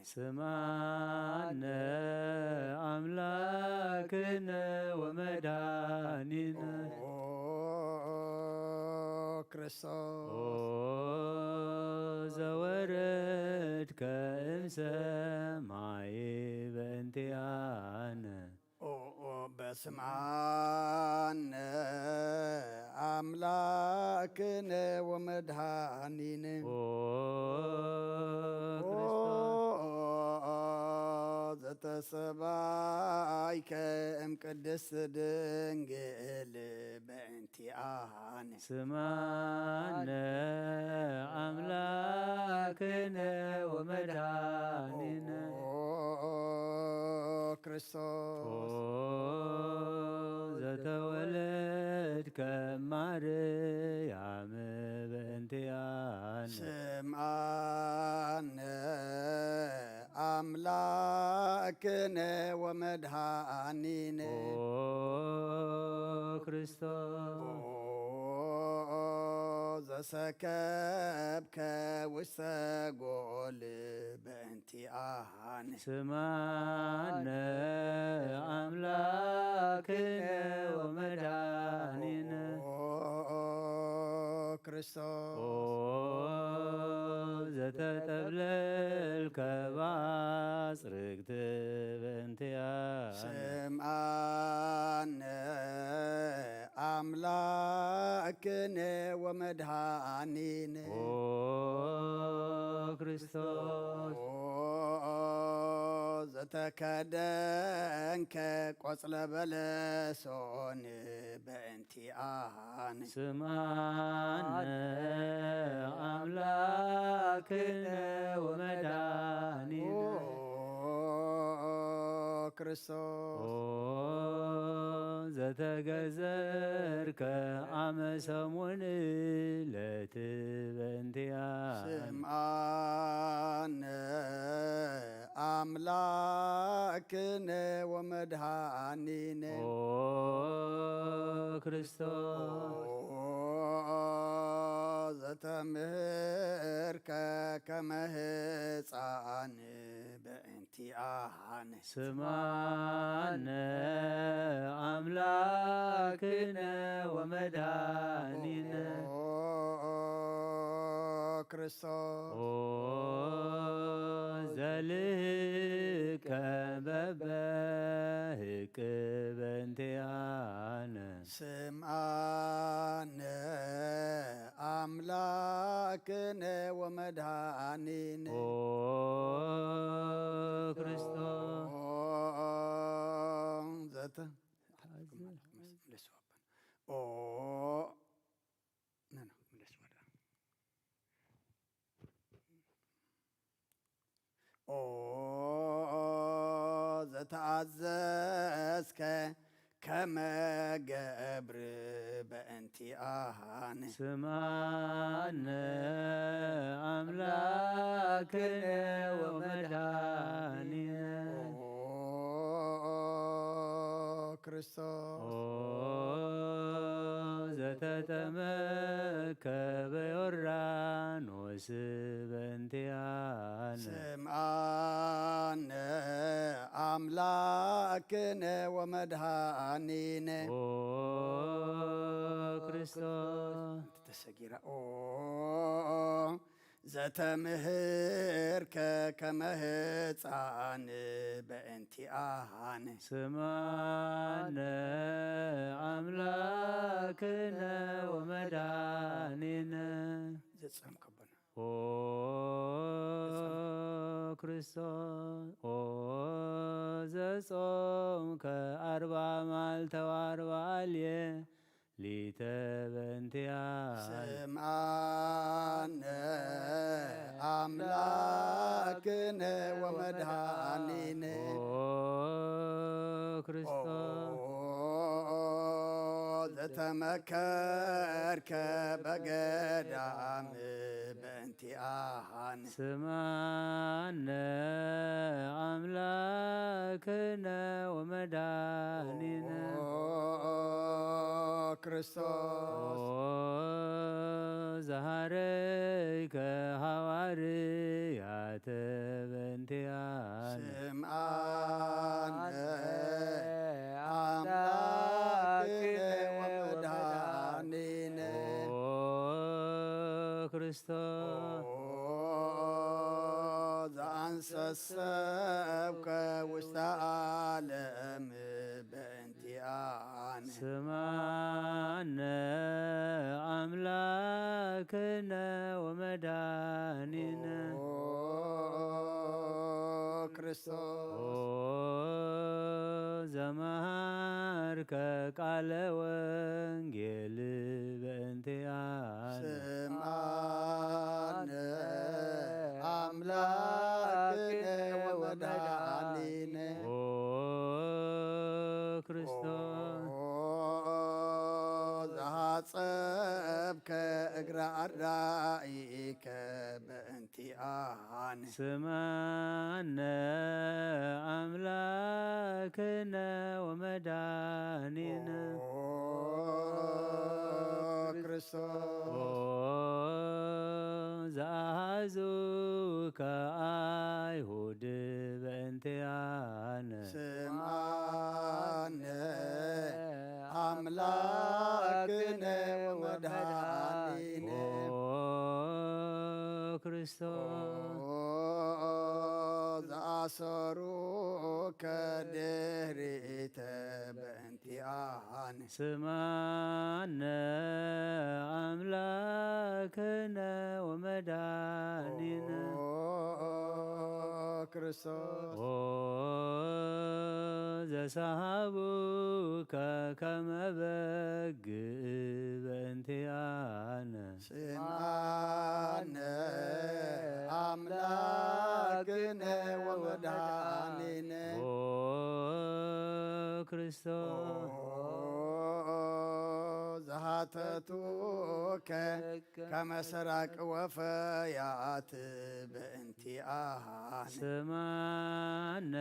ስማነ ኣምላክነ ወመድኃኒነ። ኦ ክርስቶስ። ኦ ዘወረድከ እምሰማይ በእንቲኣነ። ኦ በስማነ ኣምላክነ ወመድኃኒነ። ኦ ኦ ክርስቶስ። ዘተሰባይከ እም ቅድስት ድንግል በእንቲኣነ። ስማነ ኣምላክነ ወመድኃኒነ። ኦ ክርስቶስ። ኦ ዘተወለድከ ማርያም በእንቲኣነ። ስምዓነ ኣምላክነ ወመድኃኒነ። ኦ ክርስቶስ። ኦ ዘሰከብከ ውስተ ጎል በእንቲኣነ። ስምዓነ ኣምላክነ ወመድኃኒነ። ኦ ክርስቶስ። ኦ ዘተጠብለልከ ባጽርግት በእንቲኣነ። ስምዓነ ኣምላክነ ወመድኃኒነ። ኦ ክርስቶስ። ኦ ዘተከደንከ ቆጽለ በለሶን በእንቲኣነ። ስምዓነ ኣምላክነ ወመድኃኒነ። ኦ ክርስቶስ። ኦ ዘተገዘርከ ኣመ ሰሙን ዕለት በእንቲኣነ። ስምዓነ ኣምላክነ ወመድኃኒነ። ኦ ክርስቶስ። ኦ ዘተምህርከ ከመ ህፃን በእንቲኣነ። ስምዓነ ኣምላክነ ወመድኃኒነ። ኦ ክርስቶስ። ኦ ዘልህቀ በበ ህቅ በእንቲኣነ። ስምዓነ ኣምላክነ ወመድኃኒነ። ኦ ክርስቶስ። ኦ ዘተ-፣ ኦ ና፣ ና፣ ምለስ ወደ ኦ ዘተኣዘዝከ ከመ ገብር በእንቲኣነ። ስምዓነ ኣምላክነ ወመድኃኒነ። ኦ ክርስቶስ። ኦ ዘተጠመከ በዮርዳኖስ በእንቲኣነ። ስምዓነ ኣምላክነ ወመድኃኒነ። ኦ ክርስቶስ። ተሰጊራ ኦ ዘተምህርከ ከመ ህፃን በእንቲኣነ። ስምዓነ ኣምላክነ ወመድኃኒነ። ዘጸምከ ኣቦና። ኦ ክርስቶስ። ኦ ዘጾምከ ኣርባ መዓልተ ወኣርባ ኣልየ ሊተ በእንቲኣነ። ስምዓነ ኣምላክነ ወመድኃኒነ። ኦ ክርስቶስ። ኦ ዘተመከርከ በገዳም በእንቲኣነ። ስምዓነ ኣምላክነ ወመድኃኒነ። ኦ ክርስቶስ። ኦ ዘሃረይከ ሃዋርያተ እንቲኣነ ስምዓነ ኣምላክነ ወመድኃኒነ። ኦ ክርስቶስ። ኦ ዘአንሰሰብከ ውስተ ዓለም በእንቲኣነ። ስምዓነ ኣምላክነ ወመድኃኒነ። ኦ ክርስቶስ። ኦ ዘመሃርከ ቃለ ወንጌል በእንቲኣነ። ስምዓነ ኣምላክነ ወመድኃኒነ። ኦ ክርስቶስ። ኦ ዘሃጸብከ እግረ ኣራኢከ በእንቲኣነ። ስምዓነ ኣምላክነ ወመድኃኒነ። ኦ ክርስቶስ። ኦ ዘአሃዙከ አይሁድ በእንቲኣነ። ስምዓነ ኣምላክነ ወመድኃኒነ። ኦ ክርስቶስ። ኦ ዘአሰሩከ ድህሪተ በእንቲኣነ። ስምዓነ ኣምላክነ ወመድኃኒነ። ኦ ክርስቶስ። ኦ ዘሰሃቡከ ከመ በግ በእንቲኣነ። ስምዓነ ኣምላክነ ወመድኃኒነ። ኦ ክርስቶስ። ኦ ዘሃተቱከ ከመ ሰራቂ ወፈያት በእንቲኣነ። ስምዓነ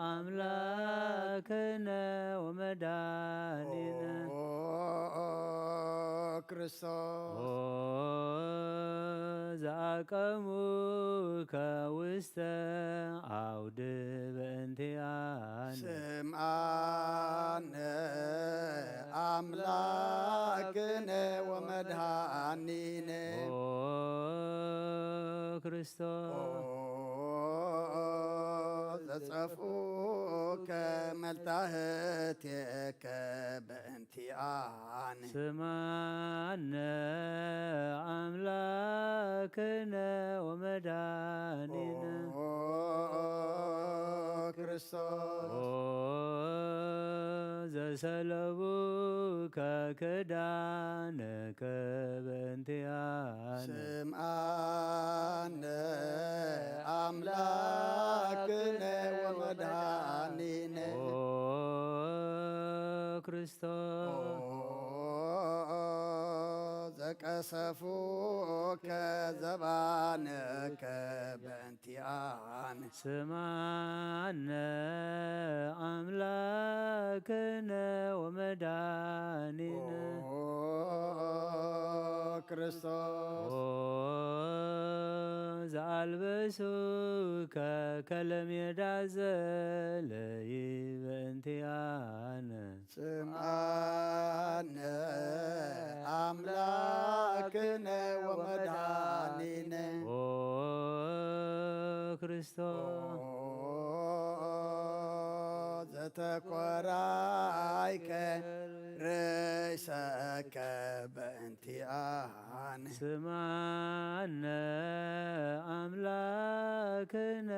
ኣምላክነ ወመድኃኒነ። ኦ ክርስቶስ። ኦ ዘአቀሙከ ውስተ አውድ በእንቲኣነ። ስምዓነ ኣምላክነ ወመድኃኒነ። ኦ ክርስቶስ። ኦ ዘጸፍኡከ መልታህቴከ በእንቲኣነ። ስምዓነ ኣምላክነ ወመድኃኒነ። ኦ ክርስቶስ። ኦ ዘሰለቡከ ክዳንከ በእንቲኣነ። ስምዓነ ኣምላክነ ወመድኃኒነ። ኦ ክርስቶስ። ኦ ዘቀሰፉከ ዘባንከ በእንቲኣነ። ስምዓነ ኣምላክነ ወመድኃኒነ። ኦ ክርስቶስ። ኦ ዘአልበሱከ ከለሜዳ ዘለይ በእንቲኣነ። ስምዓነ ኣምላክነ ወመድኃኒነ። ኦ ክርስቶስ። ኦ ዘተኮራይከ ርእሰከ በእንቲኣነ። ስምዓነ ኣምላክነ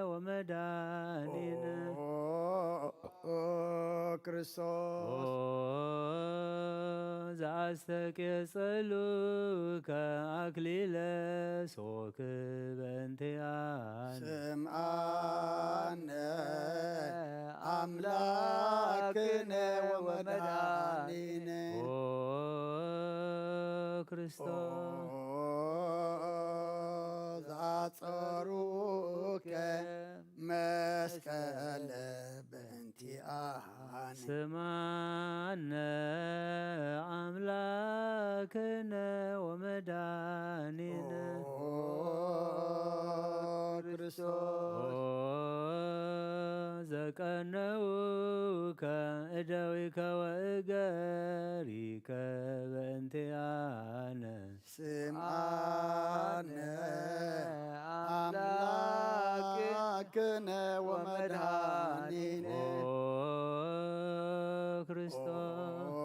ወመድኃኒነ። ኦ ክርስቶስ። ኦ ዘአስተቄጽሉከ አክሊለ ሶክ በእንቲኣነ። ስምዓነ ኣምላክነ ወመድኃኒነ። ኦ ክርስቶስ። ኦ ዘአጸሩከ መስቀለ በእንቲኣነ። ስምዓነ ኣምላክነ ወመድኃኒነ። ኦ ክርስቶስ። ኦ ዘቀነውከ እደዊከ ወእገሪከ በእንቲኣነ። ስምዓነ ኣምላክነ ወመድኃኒነ። ኦ ክርስቶስ። ኦ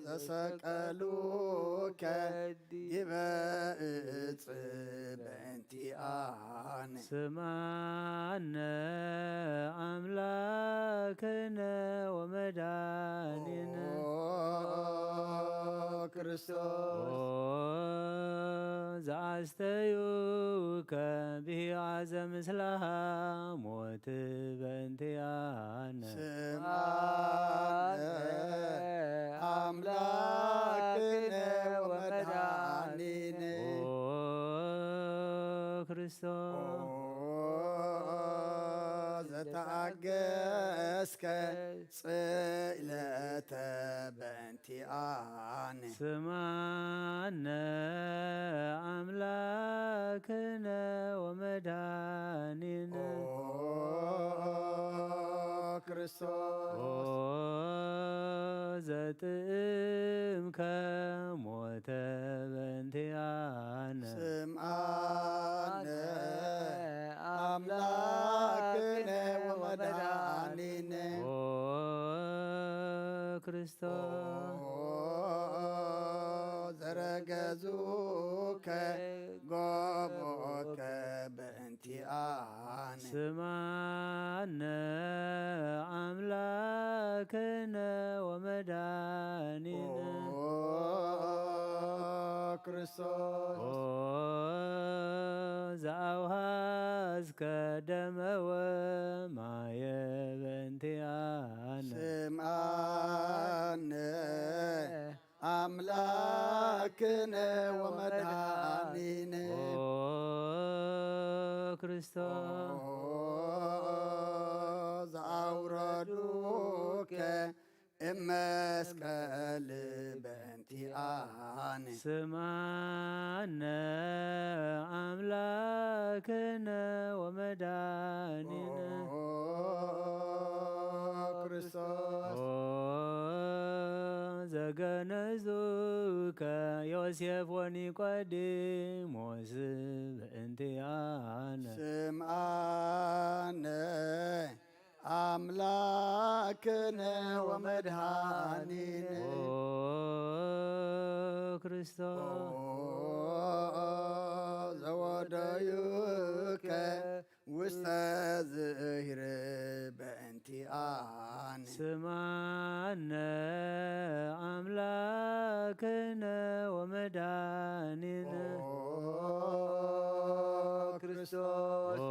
ዘሰቀሉከ ዲበ እጽ በእንቲኣነ። ስምዓነ ኣምላክነ ወመድኃኒነ። ኦ ክርስቶስ። ኦ ዘኣስተዩከ ብሂዋ ዘምስልኻ ሞት በእንቲኣነ። ስምዓነ ኣምላክነ ወመድኃኒነ። ኦ ክርስቶስ። ኦ ዘተኣገስከ ጽለተ በእንቲኣነ። ስምዓነ ኣምላክነ ወመድኃኒነ። ኦ ክርስቶስ። ኦ ዘጥእምከ ሞተ በእንቲኣነ። ስምዓነ ኣምላክነ ወመድኃኒነ። ኦ ክርስቶስ። ኦ ዘረገዙከ ጎቦከ በእንቲኣነ። ስምዓነ ኣምላክነ ወመድኃኒነ። ኦ ክርስቶስ። ኦ ዘኣውሃዝከ ደመ ወማየ በእንቲኣነ። ስምዓነ ኣምላክነ ወመድኃኒነ። ኦ ክርስቶስ። ኦ ዘኣውረዱከ እመስቀል በእንቲኣነ። ስምዓነ ኣምላክነ ወመድኃኒነ። ኦ ክርስቶስ። ኦ ዘገነዙከ ዮሴፍ ወኒቆዲሞስ በእንቲኣነ። ስምዓነ ኣምላክነ ወመድኃኒነ። ኦ ክርስቶስ። ኦ ዘወደዩከ ውስተ ዝሂር በእንቲኣነ። ስምዓነ ኣምላክነ ወመድኃኒነ። ኦ ክርስቶስ። ኦ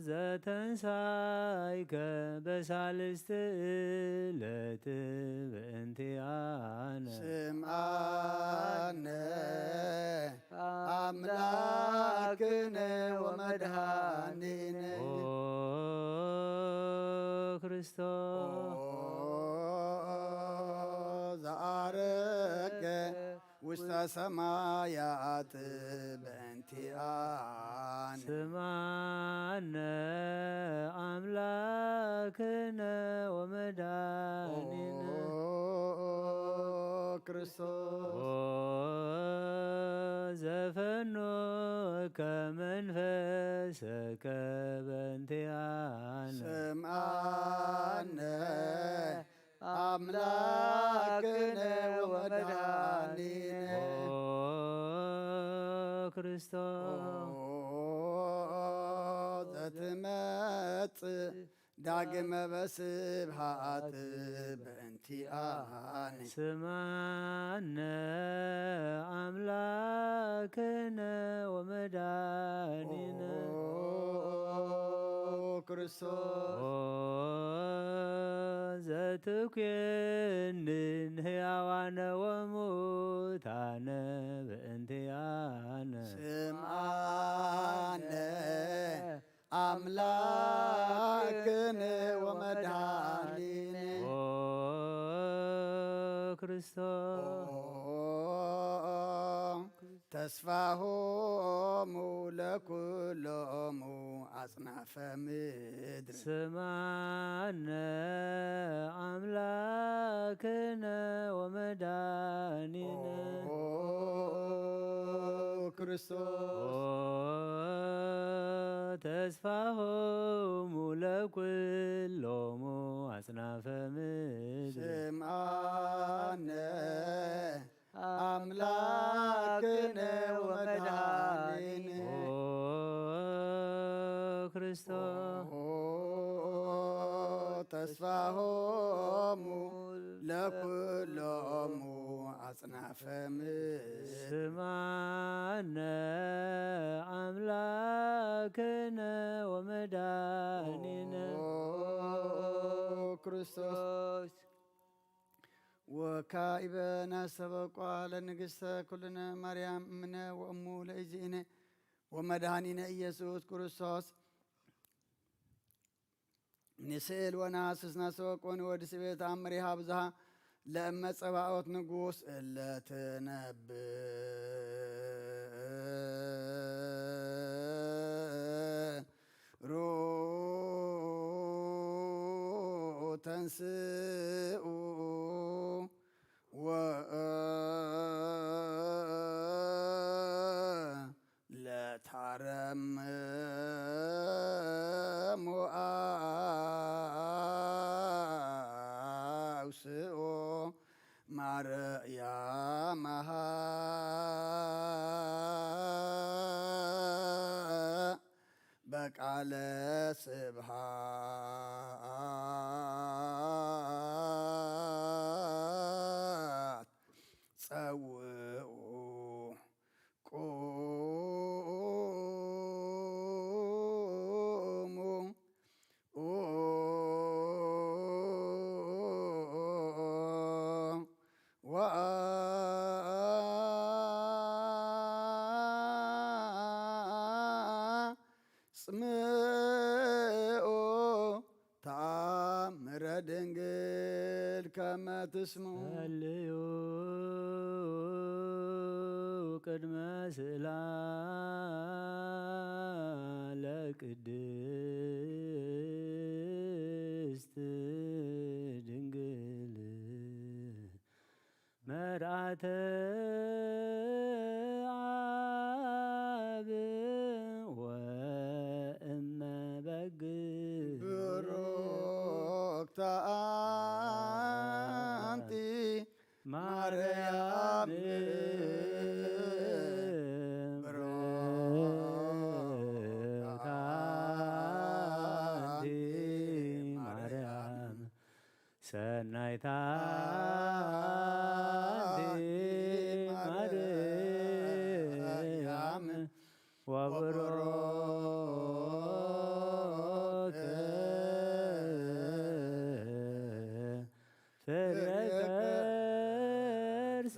ዘተንሳይከ በሳልስቲ ዕለት በእንቲኣነ። ስምዓነ ኣምላክነ ወመድኃኒነ። ኦ ክርስቶስ። ኦ ዘዓረገ ውስተ ሰማያት በእንቲኣነ። ስምዓነ ኣምላክነ ወመድኃኒነ። ኦ ክርስቶስ። ኦ ዘፈኖከ መንፈሰከ በእንቲኣነ። ስምዓነ ኣምላክነ ወመድኃኒነ። ኦ ክርስቶስ። ኦ ዘትመጽእ ዳግመ በስብሃት በእንቲኣነ። ስምዓነ ኣምላክነ ወመድኃኒነ። ኦ ክርስቶስ። ኦ ዘትኩንን ሕያዋነ ወሙታነ በእንቲኣነ። ስምዓነ ኣምላክነ ወመድኃኒነ። ኦ ክርስቶስ። ኦ ተስፋሁ ለኩሎሙ አጽናፈ ምድር። ስማነ አምላክነ ወመድኃኒነ ኦ ክርስቶስ። ኦ ተስፋሆሙ ለኩሎሙ አጽናፈ ምድር። ስምዓነ አምላክነ ወመድኃኒነ ኦ ክርስቶስ። ኦ ተስፋሆሙ ለኩሎሙ አጽናፈ ምድር። ስምዓነ አምላክነ ወመድኃኒነ ኦ ክርስቶስ። ወካዕበ ናስተበቋ ለንግሥተ ኩልነ ማርያም እምነ ወእሙ ለእግዚእነ ወመድኃኒነ ኢየሱስ ክርስቶስ። ንስእል ወናስስ ናስተበቁ ንወድስ ቤት አምሪሃ ብዙሃ ለእመ ጸባኦት ንጉስ እለ ትነብር ሩ ተንስኡ ወ ለታረም ሞአብ ስኦ ማርያም በቃለ ስብሃት ጸውኡ ቁሙ ወአጽምኡ ተአምረ ድንግል ከመ ትስሙ። ጸልዩ ቅድመ ስእላ ለቅድስት ድንግል መርአተ አብ ወእመ በግ። ብሩክተ አንቲ ማርያም። ብሩክተ አንቲ ማርያም። ሰናይታ አንቲ ማርያም ወብሩክ ፍሬ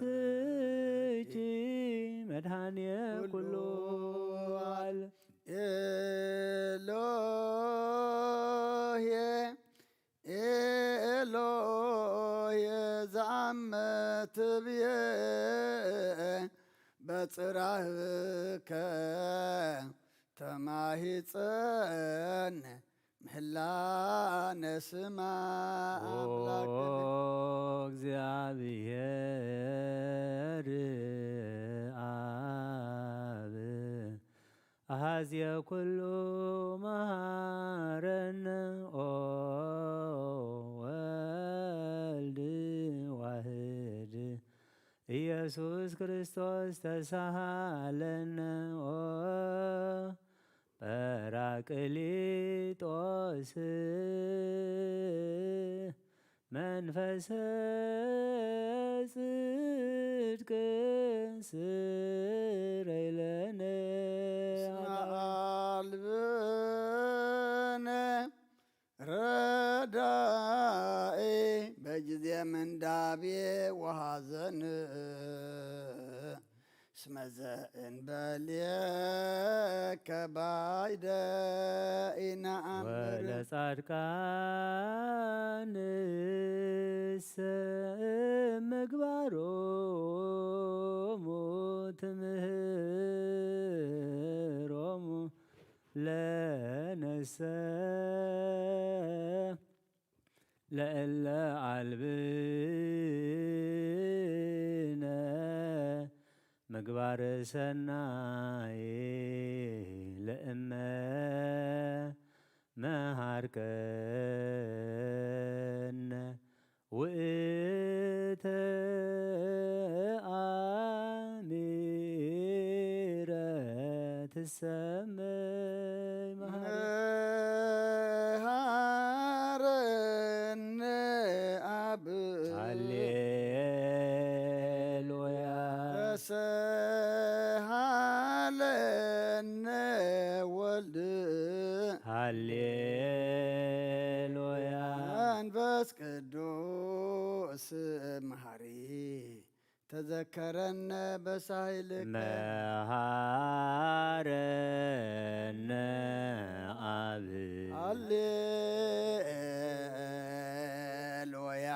ከርስኪ መድኃኔ ኩሉ ዓለም። ኤሎሄ ኤሎሄ ዘአመ ትብዬ በጽራህከ ተማሂጸን ምህላነ ስማ አምላክ። ኦ እግዚአብሔር አብ አሐዜ ኩሉ መሐረነ ኦ ወልድ ዋህድ ኢየሱስ ክርስቶስ ተሳሃለነ ኦ ጳራቅሊጦስ መንፈሰ ጽድቅ ስረይ ለነ እስመ አልብነ ረዳኢ በጊዜ ምንዳቤ ወሐዘን እስመ ዘእንበሌከ ባይደ ኢነአምር። ወለጻድቃንሰ እምግባሮሙ ትምህር ለእለ አልብነ ምግባር ሰናይ ለእመ መሃርከነ ውእተ አሚረ ትሰመይ መሃሪ። መሃረነ አብ ሃሌሉያ። ተሰሃለነ ወልድ ሃሌሉያ። መንፈስ ቅዱስ መሃሪ ተዘከረነ በሳይልከ። መሃረነ አብ ሃሌሉያ።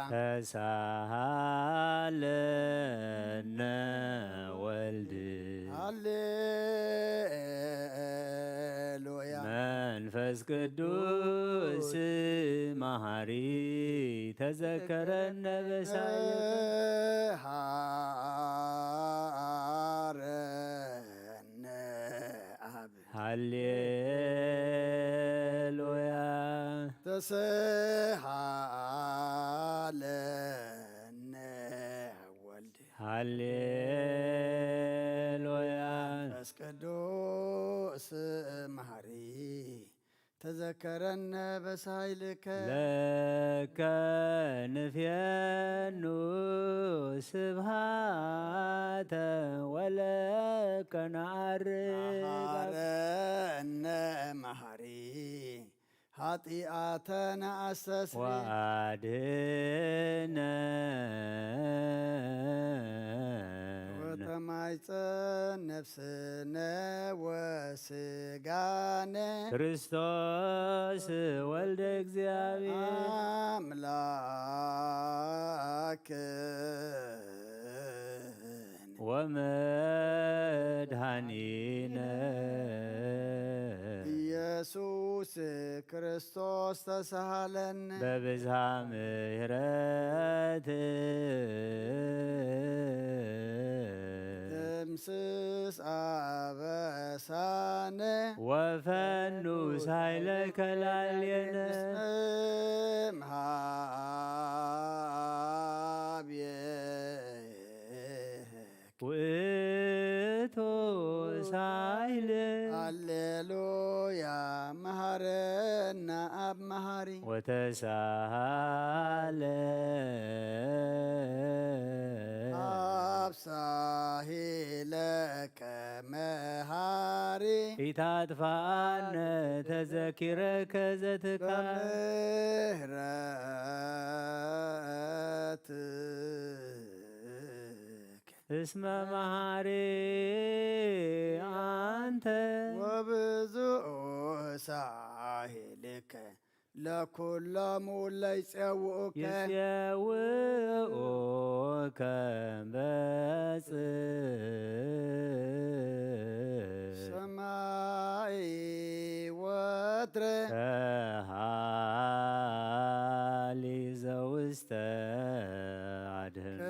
ተሳሃለነ ወልድ ሃሌሉያ። መንፈስ ቅዱስ መሃሪ ተዘከረነ በሳይልከ። መሃረነ አብ ሃሌሉያ። ተሰሃለነ ወልድ ሃሌሉያ። መንፈስ ቅዱስ መሃሪ ተዘከረነ በሳይልከ። ለከ ንፌኑ ስብሃተ ወለከ ነዐርግ። መሃረነ መሃሪ ኃጢአተነ አስተስሪ። ወአድህነነ። ወተማይጸን ነፍስነ ወስጋነ። ክርስቶስ ወልደ እግዚአብሔር። አምላክ ወመድኃኒነ። ኢየሱስ ክርስቶስ ተሳሃለነ። በብዝሃ ምሕረት። ደምስስ አበሳነ። ወፈኑ ሳይለከ ላዕሌነ። እስመ እምሃቤ ውእቱ ሳይል። ሃሌሉያ መሃረና አብ መሃሪ። ወተሳሃለ። አብ ሳሂለከ መሃሪ። ኢታጥፋነ ተዘኪረከ ዘትካ። በምህረት እስመ መሃሪ አንተ። ወብዙ ሳሂልከ ለኩሎሙ ለይጼውኡከ። ይጼውኡከ በጽ ሰማይ ወትረ። ከሃሊ ዘውስተ አድህኖ።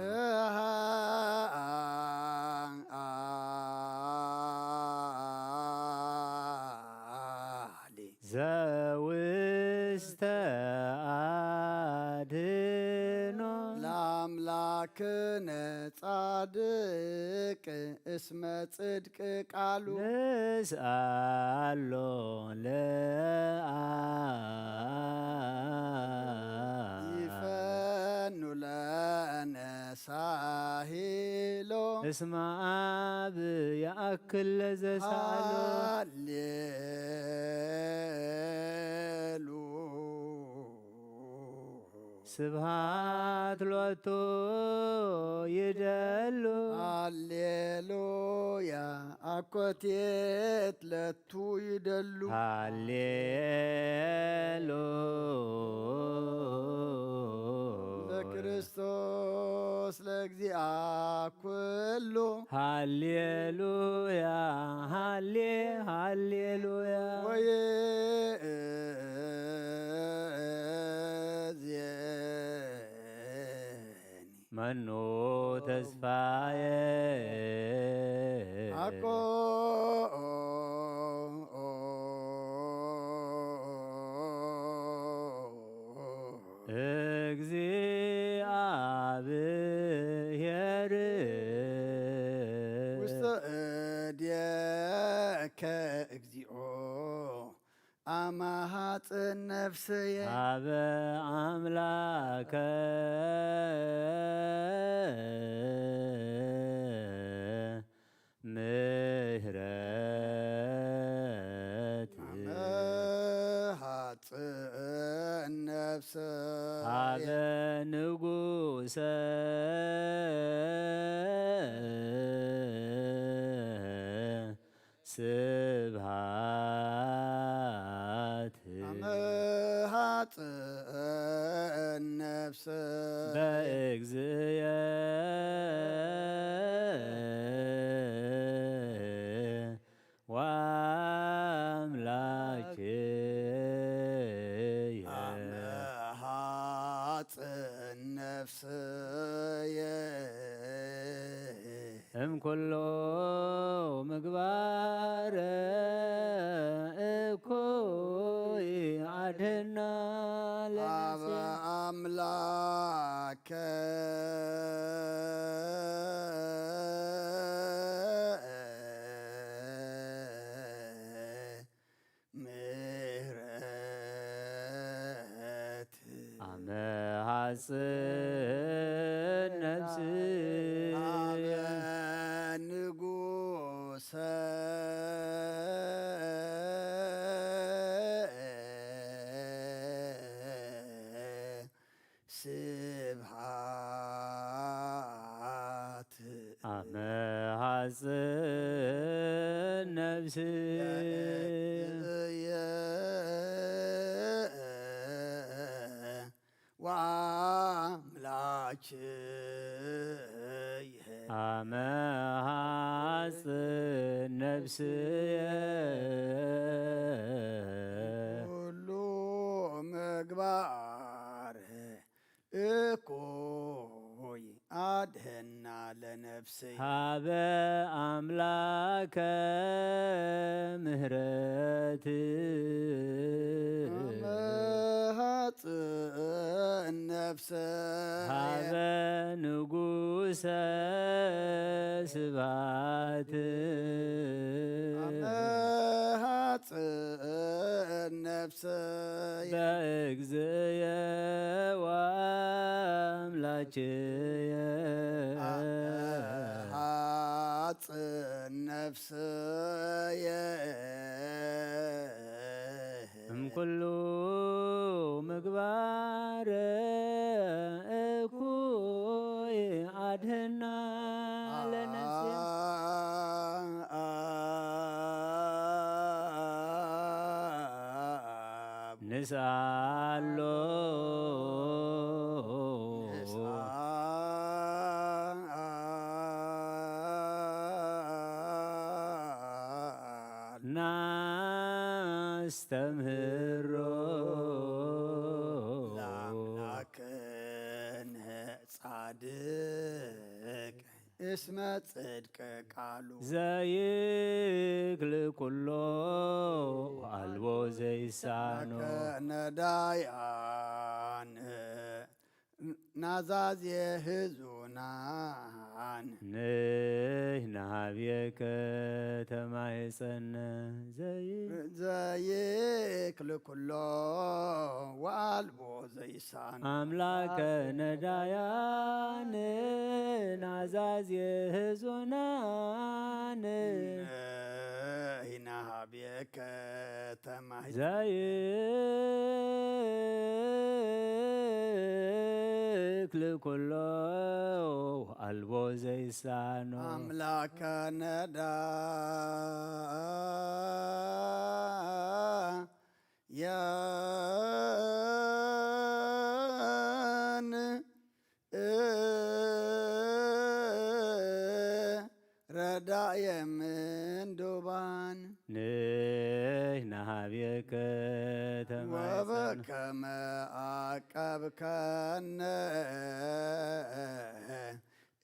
ከሃሊ ዘውስተ አድህኖ። ለአምላክነ ጻድቅ እስመ ጽድቅ ቃሉ። ንስአሎ ለአብ። ይፈኑ ለነ ሳሂሎ። እስመ አብ የአክል ለዘሳሎ። ሃሌሉ። ስብሃት ሎቱ ይደሉ። ሃሌሉያ አኮቴት ለቱ ይደሉ። ሃሌሉ። ለክርስቶስ ለእግዚአ ኩሉ። ሃሌሉያ ሃሌ ሃሌሉያ። ወይ መኑ ተስፋየ። አኮ እግዚአብሔር ውስተ እዴከ እግዚኦ አማሃጽን ነፍስየ። ሀበ አምላከ ምሕረት አማሃጽን ነፍስየ። ሀበ ንጉሰ ስብሃት አመሃጽን ነፍስየ። በእግዚእየ ወአምላክየ አመሃጽን ነፍስየ። እምኩሉ ምግባር እኩይ አድህና አብ ለነፍስየ። አምላከ ምሕረት አመሃጽን ነፍስየ አበ ንጉሰ ስብሃት አመሃጽን ነፍስየ እየ ወአምላክየ። አመሃጽን ነፍስየ ኩሉ ምግባር እኩይ አድህና ለነፍስየ። ሀበ አምላከ ምህረት አመሃጽን ነፍስየ ሀበ ንጉሰ ስብሃት አመሃጽን ነፍስየ በእግዚእየ ወአምላክየ አመሃጽን ነፍስየ እምኩሉ ምግባር እኩይ አድህና ለነፍስየ። ንስአሎ ናስተምህሮ ለአምላክነ ጻድቅ እስመ ጽድቅ ቃሉ ዘይክል ኩሎ አልቦ ዘይሳኖ ነዳያን ናዛዜ ህዙናን ንሕና ሀብየከ ተማህፀነ ዘይ ዘይክል ኩሎ ወአልቦ ዘይሳን አምላከ ነዳያን ናዛዜ ህዙናን ንሕና ሀብየከ ተማህፀነ ዘይክል ኩሎ አልቦ ዘይሳኖ አምላከ ነዳ ያን ረዳየ ምንዱባን ንሕና ሀብየከ ተማህፀነ ወበከመ አቀብከነ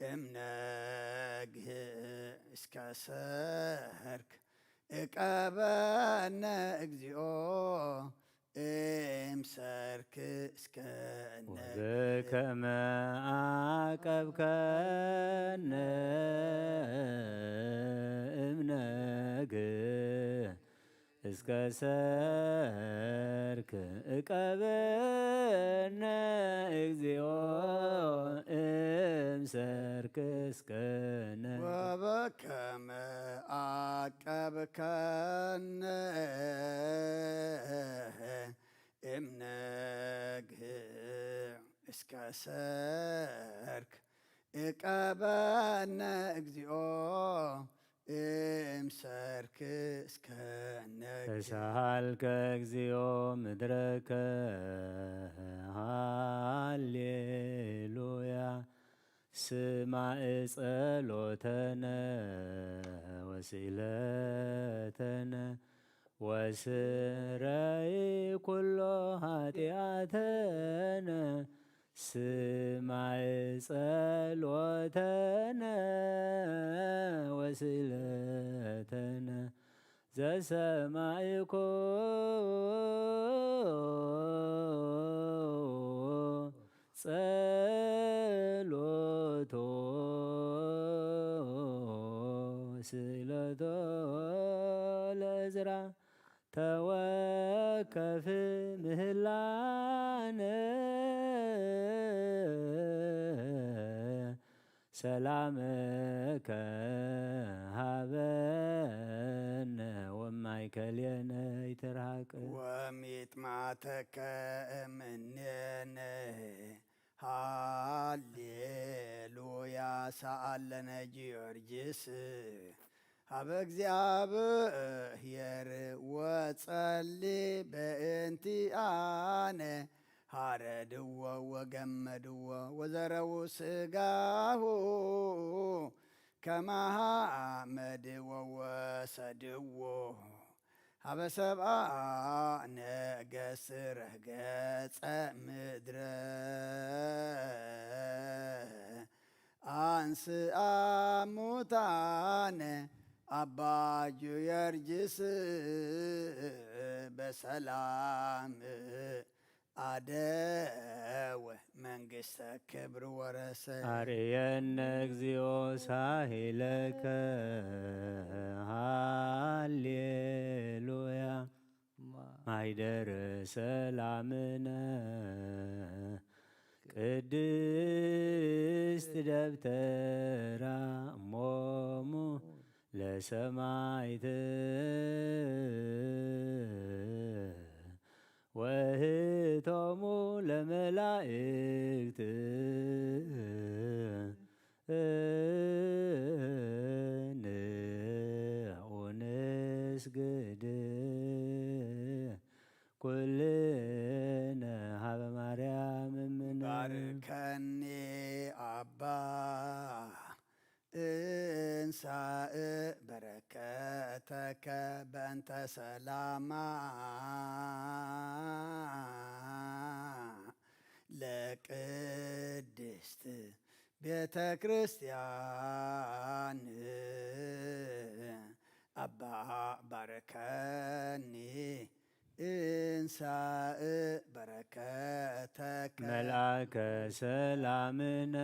እምነግህ እስከ ሰርክ እቀበነ እግዚኦ እምሰርክ እስከ ነግህ። ወበከመ አቀብከነ እምነግህ እስከ ሰርክ እቀበነ እግዚኦ እምሰርክ እስከ ነግህ። ወበከመ አቀብከነ እምነግህ እስከ ሰርክ እቀበነ እግዚኦ እምሰርክ እስከ ነግህ። ተሳሃልከ እግዚኦ ምድረከ ሃሌሉያ ስማዕ ጸሎተነ ወስእለተነ ወስረይ ኩሎ ኃጢአተነ ስማዕ ጸሎተነ ወስእለተነ ዘሰማዕኮ ጸሎቶ ስእለቶ ለእዝራ ተወከፍ ምህላነ ሰላምከ ሃበነ ወማእከሌነ ይትርሃቅ። ወሚጥማተከ እምኔነ ሃሌሉያ ሰአለነ ጊዮርጊስ ሀበ እግዚኣብሔር ወጸሊ በእንቲአነ ሀረድዎ ወገመድዎ ወዘረዉ ስጋሁ ከማሃመድ ወወሰድዎ ሀበ ሰብአ ነገስት ረገጸ ምድረ አንስአ ሙታነ አባ ጊዮርጊስ በሰላም አደወ መንግስተ ክብር ወረሰ። አርእየነ እግዚኦ ሳሂለከ ሃሌሉያ ማይደር ሰላምነ ቅድስት ደብተራ እሞሙ ለሰማይት ወህቶሙ ለመላእክት ንዑ ንስግድ ኩልነ ሀበ ማርያም እምነ። ባርከኒ አባ እንሳእ በረከተከ በእንተ ሰላማ ለቅድስት ቤተ ክርስቲያን አባ ባርከኒ እንሳእ በረከተከ። መልአከ ሰላምነ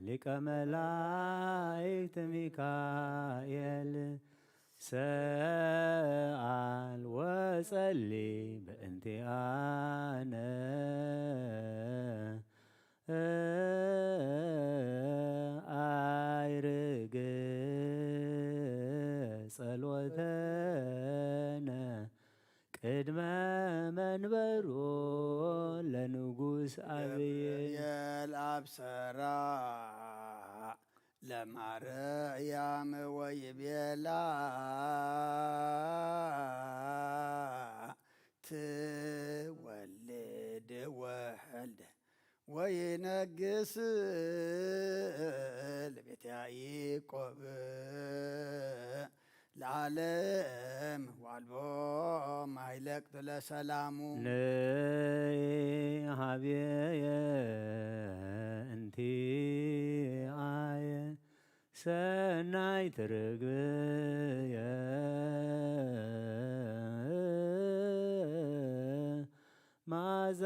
ሊቀ መላእክት ሚካኤል ሰአል ወጸሊ በእንቲአነ አይርግ ጸሎተነ ቅድመ መንበሩ ለንጉስ አብይ። ገብርኤል አብሰራ ለማርያም ወይቤላ ትወልድ ወልደ ወይነግስ ለቤተ ያዕቆብ ለዓለም ዋልቦ ማይለቅት ለሰላሙ። ነይ ሃብየ እንቲኣየ ሰናይ ትርግብየ ማዛ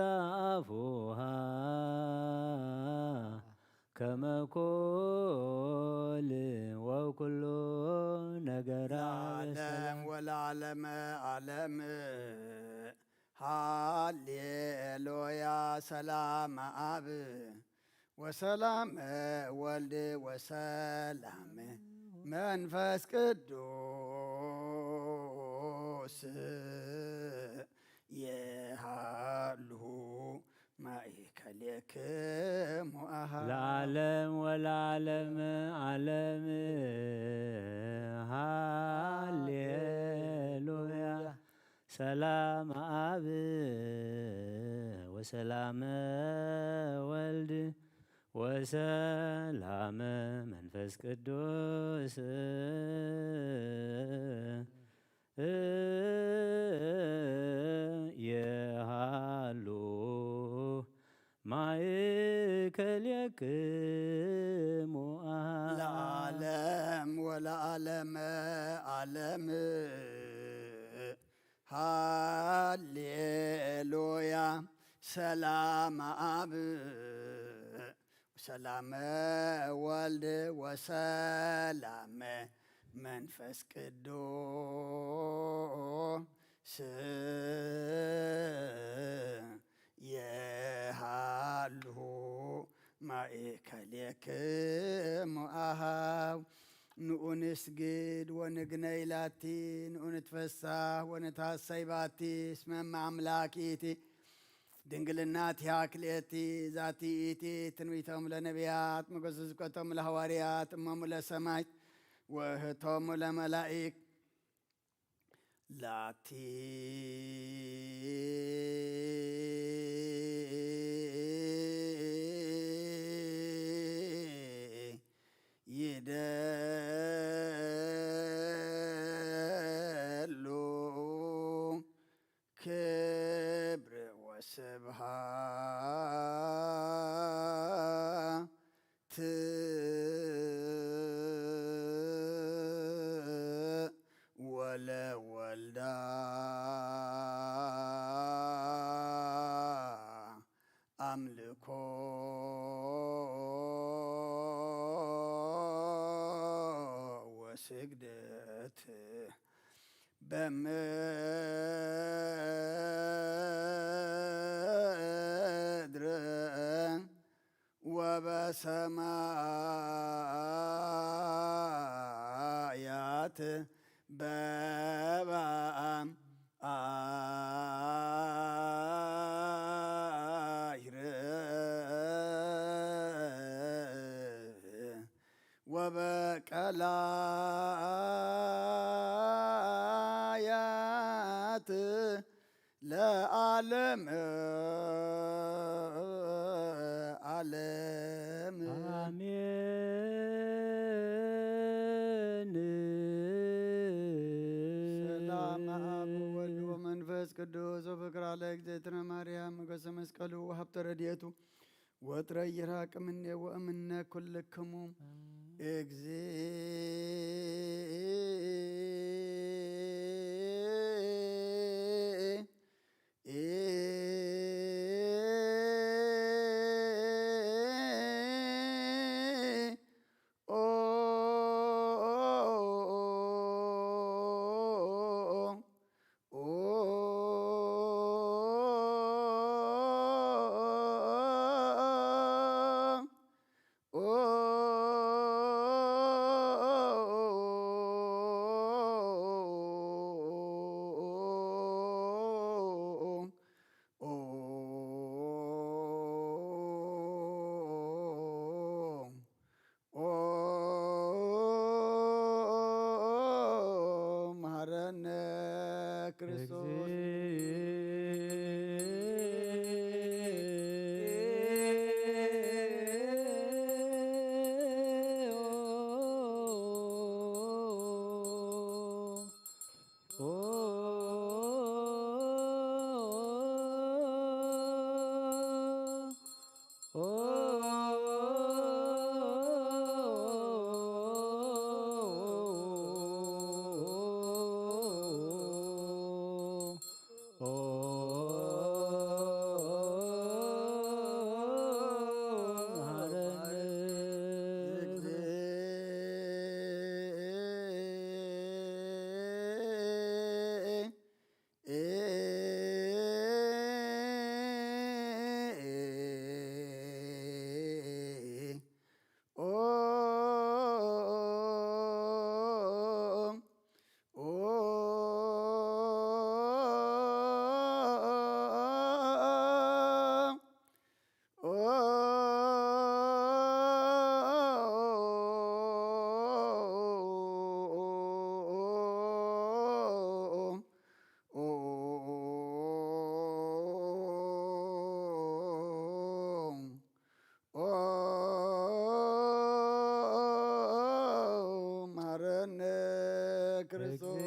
ኣፉሃ ከመ ኮል ወኩሎ ነገራ ለዓለም ወለዓለመ ዓለም። ሃሌሉያ። ሰላም ኣብ ወሰላም ወልድ ወሰላም መንፈስ ቅዱስ የሃሉ ማእከሌክሙ አሃ። ለዓለም ወለዓለም ዓለም። ሃሌሉያ። ሰላም ኣብ ወሰላም ወልድ ወሰላም መንፈስ ቅዱስ የሃሉ ማእከሌክሙ አሃ። ለዓለም ወለዓለመ ዓለም። ሃሌሉያ። ሰላም ኣብ ወሰላም ወልድ ወሰላም መንፈስ ቅዱስ የሃሉ ማእከሌክሙ አሃው። ንኡ ንስግድ ወንግነይ ላቲ፣ ንኡ ንትፈሳህ ወንትሃሰይ ባቲ፣ እስመ እመ አምላክ ይእቲ፣ ድንግልና ቲሃ ክልኤቲ፣ ዛቲ ይእቲ ትንቢቶም ለነቢያት፣ መገሱ ስብከቶም ለሐዋርያት፣ እሞሙ ለሰማዕት፣ ወህቶሙ ለመላኢክ። ላቲ ይደሉ ክብር ወስብሃት ወለወልዳ አምልኮ ወስግደት በምድር ወበሰማያት በበአም አይር ወበቀላያት ለዓለም ዓለም። አሜን። ሰላም አብ ወወልድ ወመንፈስ ቅዱስ ወፍቅር ለእግዝእትነ ማርያም ሞገሰ መስቀሉ ወሀብተ ረድኤቱ ወጥረ ይራቅ እምኔ ወእምነ ኩልክሙ። እግዚእ መሐረነ ክርስቶስ። መሐረነ ክርስቶስ።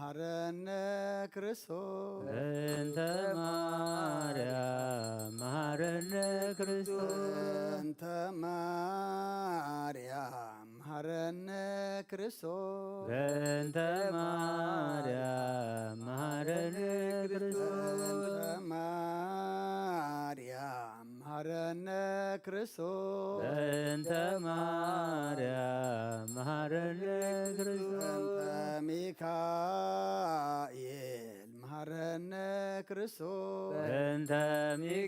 መሐረነ ክርስቶስ። በእንተ ማርያም መሐረነ ክርስቶስ። በእንተ ማርያም መሐረነ ክርስቶስ። በእንተ ማርያም መሐረነ ክርስቶስ። በእንተ ማርያም መሐረነ ክርስቶስ። በእንተ ማርያም መሐረነ ክርስቶስ። በእንተ ማርያም መሐረነ ክርስቶስ። በእንተ ሚካኤል መሐረነ ክርስቶስ። በእንተ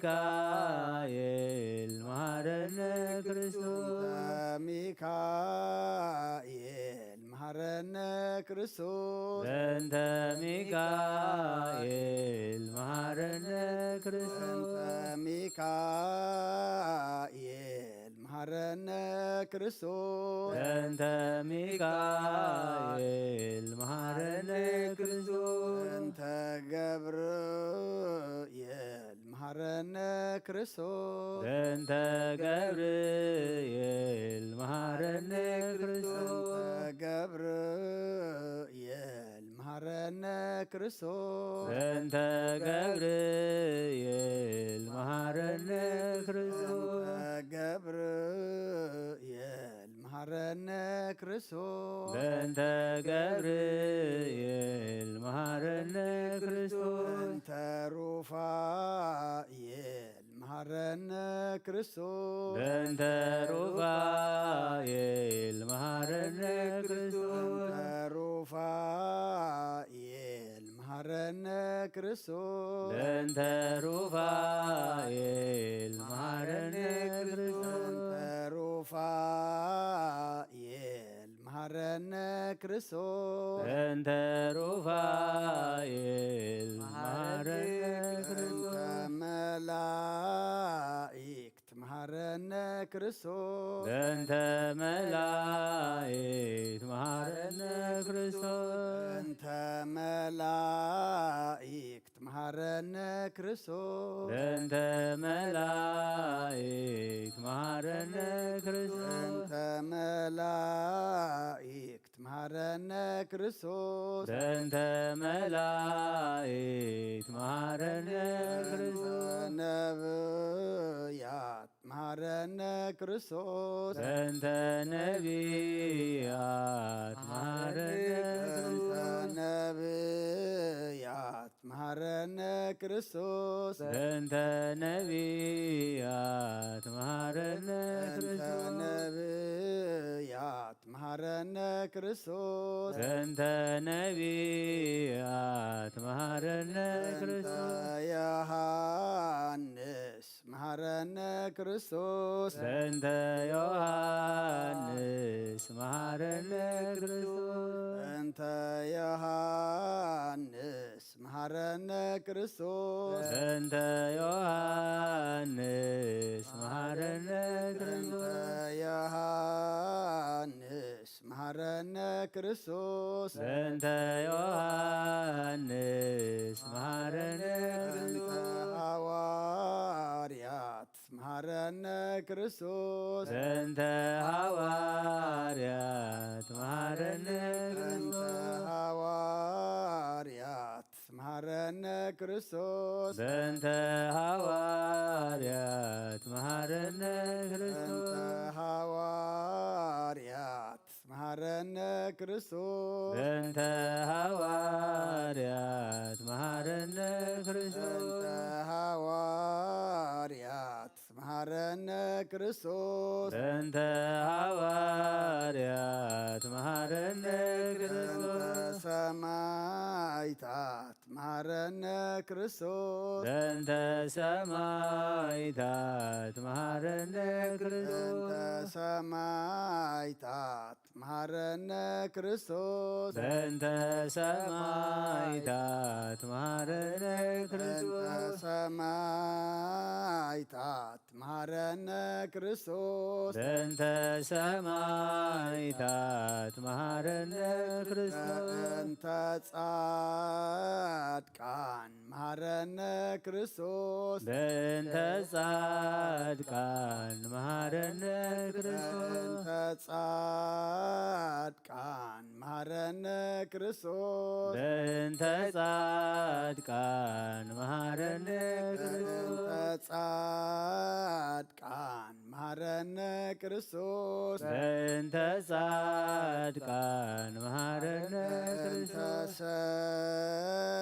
ሚካኤል መሐረነ ክርስቶስ። በእንተ ሚካኤል መሐረነ ክርስቶስ። በእንተ ሚካኤል መሐረነ ክርስቶስ። በእንተ ሚካኤል መሐረነ ክርስቶስ። በእንተ ሚካኤል መሐረነ ክርስቶስ። በእንተ ገብርኤል መሐረነ ክርስቶስ። በእንተ ገብርኤል መሐረነ ክርስቶስ። በእንተ ገብርኤል መሐረነ ክርስቶስ። በእንተ ገብርኤል መሐረነ ክርስቶስ። በእንተ ገብርኤል መሐረነ ክርስቶስ። በእንተ ገብርኤል መሐረነ ክርስቶስ። በእንተ ሩፋ መሃረነ ክርስቶስ። በእንተ ሩፋኤል መሃረነ ክርስቶስ። በእንተ ሩፋኤል መሃረነ ክርስቶስ። በእንተ ሩፋኤል መሃረነ ክርስቶስ። በእንተ ሩፋኤል መሃረነ ክርስቶስ። በእንተ ሩፋኤል መሃረነ ክርስቶስ። በእንተ መላእክት መሃረነ ክርስቶስ። በእንተ መላእክት መሃረነ ክርስቶስ። በእንተ መላእክት መሃረነ ክርስቶስ። በእንተ መላእክት መሃረነ ክርስቶስ። በእንተ መላእክት መሃረነ ክርስቶስ። በእንተ መላእክት መሃረነ ክርስቶስ። በእንተ ነብያት መሃረነ ክርስቶስ። በእንተ ነቢያት መሃረነ ክርስቶስ። በእንተ ነቢያት መሃረነ ክርስቶስ። በእንተ ነቢያት መሃረነ በእንተ ክርስቶስ። ነቢያት መሃረነ ክርስቶስ። በእንተ ነቢያት መሃረነ በእንተ ክርስቶስ። ዮሐንስ መሃረነ ክርስቶስ። በእንተ ዮሐንስ መሃረነ ክርስቶስ። በእንተ ዮሐንስ መሃረነ ክርስቶስ። በእንተ ዮሐንስ መሃረነ በእንተ ክርስቶስ። ዮሐንስ መሃረነ ክርስቶስ። በእንተ ዮሐንስ መሃረነ በእንተ ክርስቶስ። ሐዋርያት መሃረነ ክርስቶስ። በእንተ ሐዋርያት መሃረነ በእንተ ክርስቶስ። ሐዋርያት መሃረነ ክርስቶስ። በእንተ ሐዋርያት መሃረነ በእንተ ክርስቶስ። ሐዋርያት መሃረነ ክርስቶስ። በእንተ ሐዋርያት መሃረነ ክርስቶስ። በእንተ ሐዋርያት መሃረነ ክርስቶስ። በእንተ ሐዋርያት መሃረነ በእንተ ክርስቶስ። ሰማዕታት መሃረነ ክርስቶስ። በእንተ ሰማዕታት መሃረነ ክርስቶስ። በእንተ ሰማዕታት መሃረነ ክርስቶስ። በእንተ ሰማዕታት መሃረነ በእንተ ክርስቶስ። ሰማዕታት መሃረነ ክርስቶስ። በእንተ ሰማዕታት መሃረነ ክርስቶስ። በእንተ ጻድቃን መሃረነ ክርስቶስ። በእንተ ጻድቃን መሃረነ ክርስቶስ። በእንተ ጻድቃን መሃረነ ክርስቶስ። በእንተ ጻድቃን መሃረነ ክርስቶስ። በእንተ ጻድቃን መሃረነ ክርስቶስ። በእንተ ጻድቃን መሃረነ በእንተ ክርስቶስ።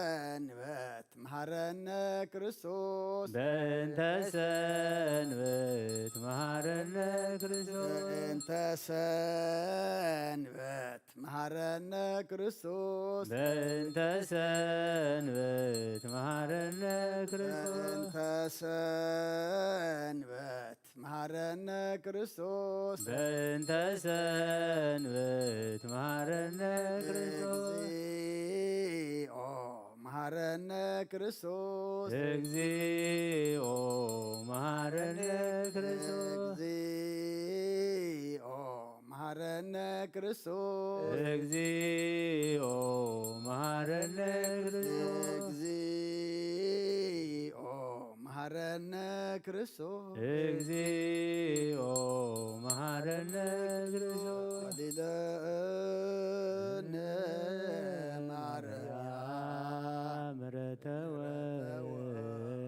ሰንበት መሃረነ ክርስቶስ። በእንተ ሰንበት መሃረነ ክርስቶስ። በእንተ ሰንበት መሃረነ ክርስቶስ። በእንተ ሰንበት መሃረነ ክርስቶስ። በእንተ ሰንበት መሃረነ ክርስቶስ። በእንተ ሰንበት መሃረነ ክርስቶስ። እግዚኦ መሃረነ ክርስቶስ። እግዚኦ መሃረነ ክርስቶስ። እግዚኦ መሃረነ ክርስቶስ። እግዚኦ መሃረነ ክርስቶስ። እግዚኦ መሃረነ ክርስቶስ። እግዚኦ መሃረነ ክርስቶስ። ወሊደነ ማርያም ማርያም ምሕረተ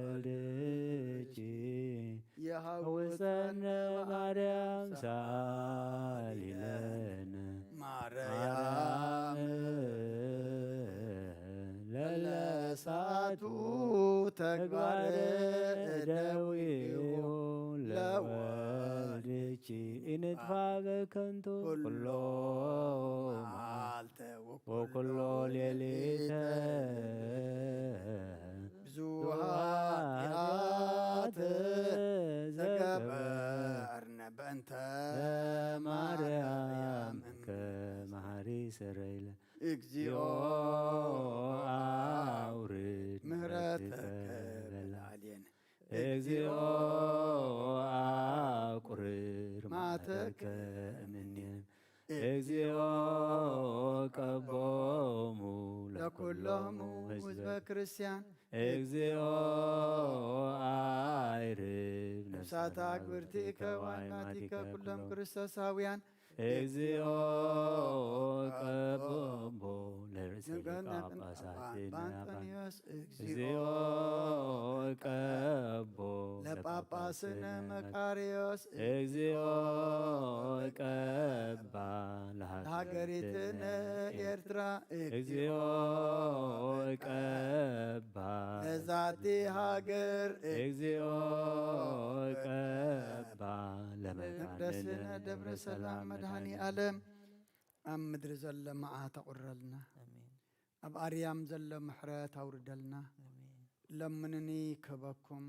ወልድኪ የሐውፀነ ማርያም ሳሊ ለነ ማርያም ለለሳቱ ተግባረ እደዊሁ ፋበ ከንቱ ኩሎ ኩሎ መዓልተ ወኩሎ ሌሊተ ብዙሃ ኃጢአት ዘገበርነ በእንተ ማርያም ከመሃሪ ሰረይለ እግዚኦ አውርድ ምህረተከ በላዕሌነ። እግዚኦ አቁርር መዓተከ እምኔነ። እግዚኦ ቀቦሙ ለኩሎሙ ህዝበ ክርስቲያን። እግዚኦ አይርብ ነፍሳተ አግብርቲከ ወአይማቲከ ኩሎም ክርስቶሳውያን። እግዚኦ ቀቦሙ ለርእሰ ሊቃነ ጳጳሳት ለአባ አንጦንዮስ። እግዚኦ ቀቦ ለጳጳስነ መቃርዮስ። እግዚኦ ቀባ ለሃገሪትነ ኤርትራ። እግዚኦ ቀባ ለዛቲ ሃገር። እግዚኦ ቀባ ለመካንነ መቅደስነ ደብረ ሰላም መድኃኔ ዓለም። ኣብ ምድሪ ዘሎ መዓት ኣቑረልና። ኣሜን። ኣብ ኣርያም ዘሎ ምሕረት ኣውርደልና። ኣሜን። ለምኑኒ ክህበኩም፣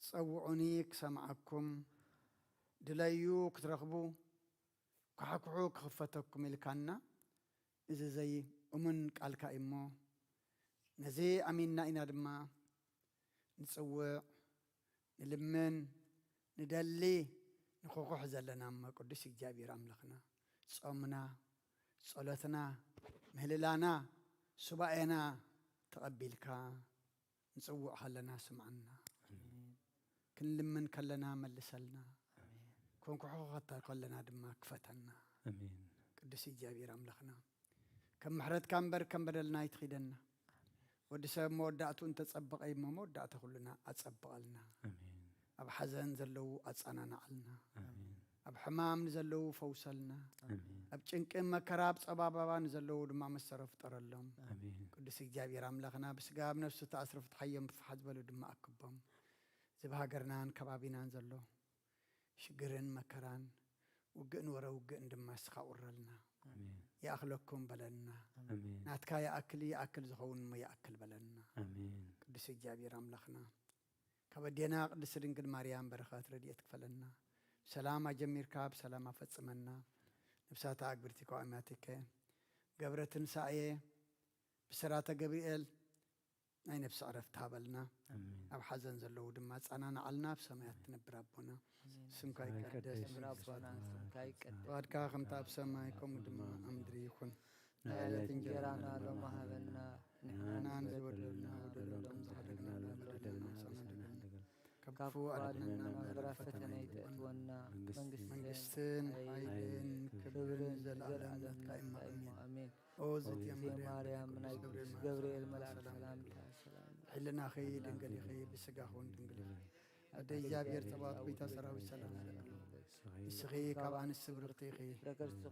ጸውዑኒ ክሰምዓኩም፣ ድለዩ ክትረኽቡ፣ ኳሕኩሑ ክኽፈተኩም ኢልካና። እዚ ዘይ እሙን ቃልካ እዩ እሞ፣ ነዚ ኣሚንና ኢና ድማ ንጽውዕ፣ ንልምን፣ ንደሊ፣ ንኽኹሕ ዘለና እሞ ቅዱስ እግዚኣብሔር ኣምላኽና፣ ጾምና፣ ጸሎትና፣ ምህልላና፣ ሱባኤና ተቐቢልካ፣ ንጽውዕ ከለና ስምዓና። ኣሜን። ክንልምን ከለና መልሰልና። ኣሜን። ክንኩሕኩኸታ ከለና ድማ ክፈተና። ኣሜን። ቅዱስ እግዚኣብሔር ኣምላኽና፣ ከም ምሕረትካ እምበር ከም በደልና ኣይትኺደና። ወዲ ሰብ መወዳእቱ እንተጸበቐ እሞ መወዳእታ ኩልና ኣጸብቐልና። ኣሜን። ኣብ ሓዘን ዘለዉ ኣጸናንዓልና። ኣሜን። ኣብ ሕማም ንዘለዉ ፈውሰልና። ኣሜን። ኣብ ጭንቂ መከራ ኣብ ጸባባባ ንዘለዉ ድማ መሰሮ ፍጠረሎም። ኣሜን። ቅዱስ እግዚኣብሔር ኣምላኽና ብስጋ ኣብ ነፍሲ ተኣስሩ ፍትሓዮም ብፍሓት ዝበሉ ድማ ኣክቦም። እዚ ብሃገርናን ከባቢናን ዘሎ ሽግርን መከራን ውግእን ወረ ውግእን ድማ እስኻ ቁረልና። ኣሜን። ይኣኽለኩም በለና። ኣሜን። ናትካ ይኣክል ይኣክል ዝኸውን እሞ ይኣክል በለና። ኣሜን። ቅዱስ እግዚኣብሔር ኣምላኽና ካብ ኣዴና ቅድስቲ ድንግል ማርያም በረኸት ረድኤት ክፈለና። ብሰላም ኣጀሚርካ ብሰላም ኣፈጽመና። ነፍሳታ ኣግብርቲ ከዋእማቲከ ገብረ ትንሳኤ ብስራተ ገብርኤል ናይ ነፍሲ ዕረፍቲ ሃበልና። ኣሜን። ኣብ ሓዘን ዘለዉ ድማ ጻናናዓልና። ኣብ ሰማያት ትነብር ኣቦና ኣሜን። ስምካ ይቀደስ፣ ይቀደስ፣ ስምካ ይቀደስ። ፍቓድካ ከምቲ ኣብ ሰማይ ከምኡ ድማ ኣብ ምድሪ ይኹን። ናይ ዕለት እንጀራና ሎሚ ሃበና። ንሕናን ዝበደሉና በደሎም ዝሓደግና በደልና ንስእነልካ። ካብ ክፉ ኣድሕነና እምበር ኣብ ፈተና ኣይተእትወና። መንግስትን መንግስትን ሓይልን ሓይልን ክብርን ክብርን ዘለዓለም ዘለዓለም ናትካ እዩ። ናትካ እዩ። ኣሜን። ኣሜን። ኦ ዘቲ ኣቲ ማርያም ናይ ቅዱስ ገብርኤል መልኣክ ሰላምታ ሰላም። ሕልናኺ ድንግል ኢኺ፣ ብስጋኺ እውን ድንግል ኢኺ። ኣደ እግዚኣብሔር ጸባኦት ጎይታ ሰራዊት ሰላም ይብለኪ። ንስኺ ካብ ኣንስቲ ብርኽቲ ኢኺ።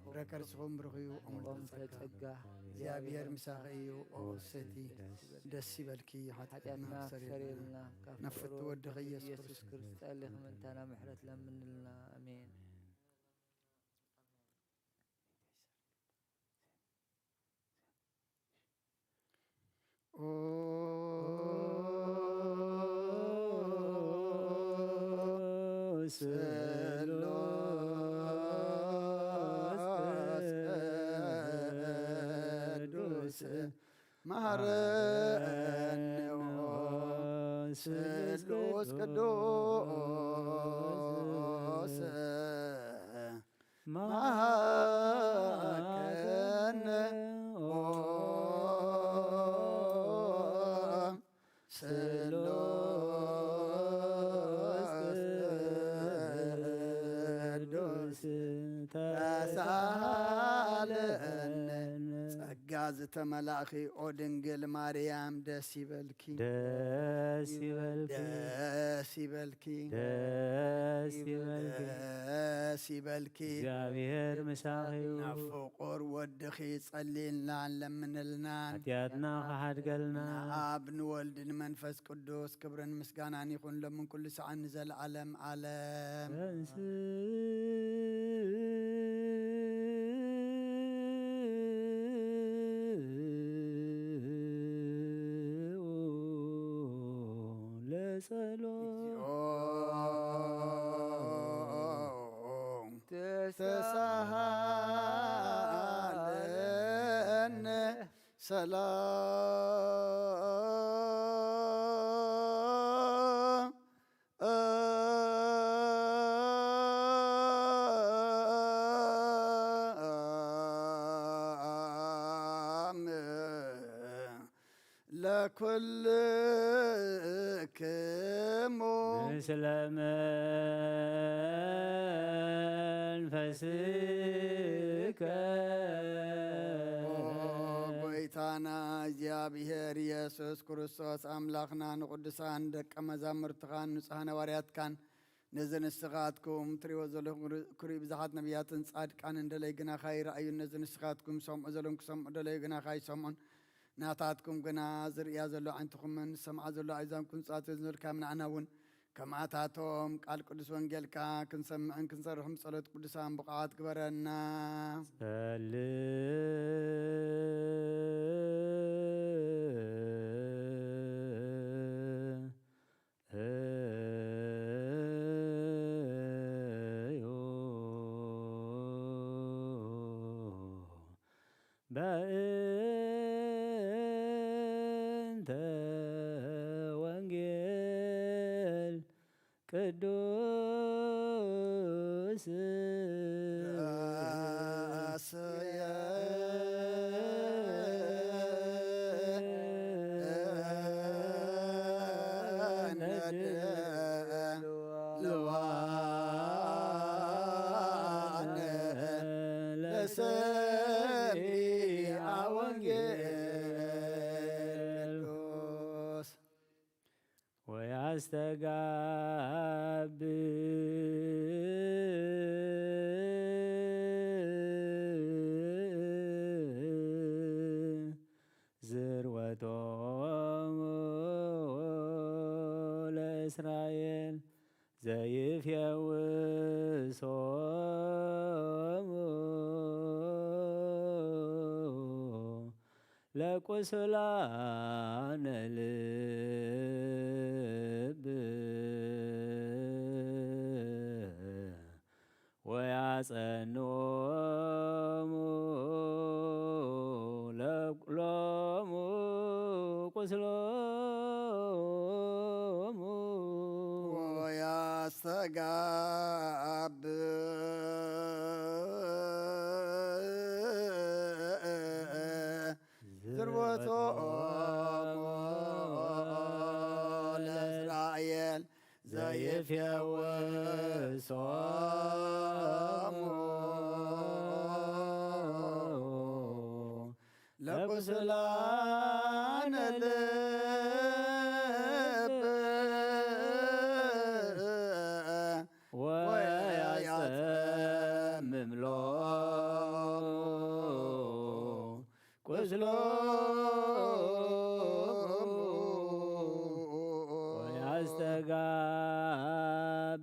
ፍረ ከርስኹም ብሩኽ እዩ፣ ኦም ተጸጋ። እግዚኣብሔር ምሳኺ እዩ፣ ኦ ፍሰቲ ደስ ይበልኪ። ሓጢኣትና ሓጢኣትና ክሰረልና፣ ካብ ነፍቲ ፍቅሩ ወድኺ ኢየሱስ ኢየሱስ ክርስቶስ። ክርስቶስ ጸሊኺ ምእንታና ምሕረት ለምንልና። ኣሜን። ኦ ስሉስ ቅዱስ መሐረነ ኦ ስሉስ ቅዱስ መሐረነ ኦ ስሉስ ቅዱስ ተሳሃለነ ጸጋ ዝተመላእኺ ኦ ድንግል ማርያም ደስ ይበልኪ። ደስ ይበልኪ። ደስ ይበልኪ። ደስ ይበልኪ። ደስ ይበልኪ። እግዚኣብሔር ምሳኺ እዩ። ናብ ፍቁር ወድኺ ጸልይልናን ለምንልናን። ሓጢኣትና ክሓድገልና። ንኣብ ንወልድ ንመንፈስ ቅዱስ ክብርን ምስጋናን ይኹን ሎምን ኩሉ ሰዓን ንዘለዓለም ዓለም። ተንስ ለጸሎት። እግዚኦ ተሳሃለነ ሰላም ለኩልክሙ። ምስለ መንፈስከ። ኦ ጎይታና እግዚኣብሔር ኢየሱስ ክርስቶስ ኣምላኽና ንቅዱሳን ደቀ መዛሙርትኻን ንጹሓን ሃዋርያትካን ነዚ ንስኻትኩም ትሪእዎ ዘለኹም ክርኢ ብዙሓት ነቢያትን ጻድቃንን ደለይ ግናኻ ይረኣዩ። ነዚ ንስኻትኩም ሰምዑ ዘለኹም ክሰምዑ ደለዩ ግናኻ ይሰምዑን። ናታትኩም ግና ዝርእያ ዘሎ ዓይንትኹምን ዝሰምዓ ዘሎ ኣእዛንኩም ጻት ዝንብል ካብ ንዓና እውን ከምኣታቶም ቃል ቅዱስ ወንጌልካ ክንሰምዕን ክንሰርሕን ብጸሎት ቅዱሳን ብቑዓት ግበረና። ጸልእ እዩ በእንተ ወንጌል ቅዱስ። ራስየ ነድ ለዋነ ለሰሚዐ ወንጌል ቅዱስ። ወያስተጋብ ዝርወቶሙ ለእስራኤል ዘይፌውሶሙ ለቁሱላነ ልብ ወያጸንኦሙ ለቁሎሙ ቁስሎሙ። ወያስተጋብ ዝርወቶሙ ለእስራኤል ዘይፌውሶሙ ለቁስላነ ልብ ወያጸምም ሎሙ ቁስሎሙ ወያስተጋብ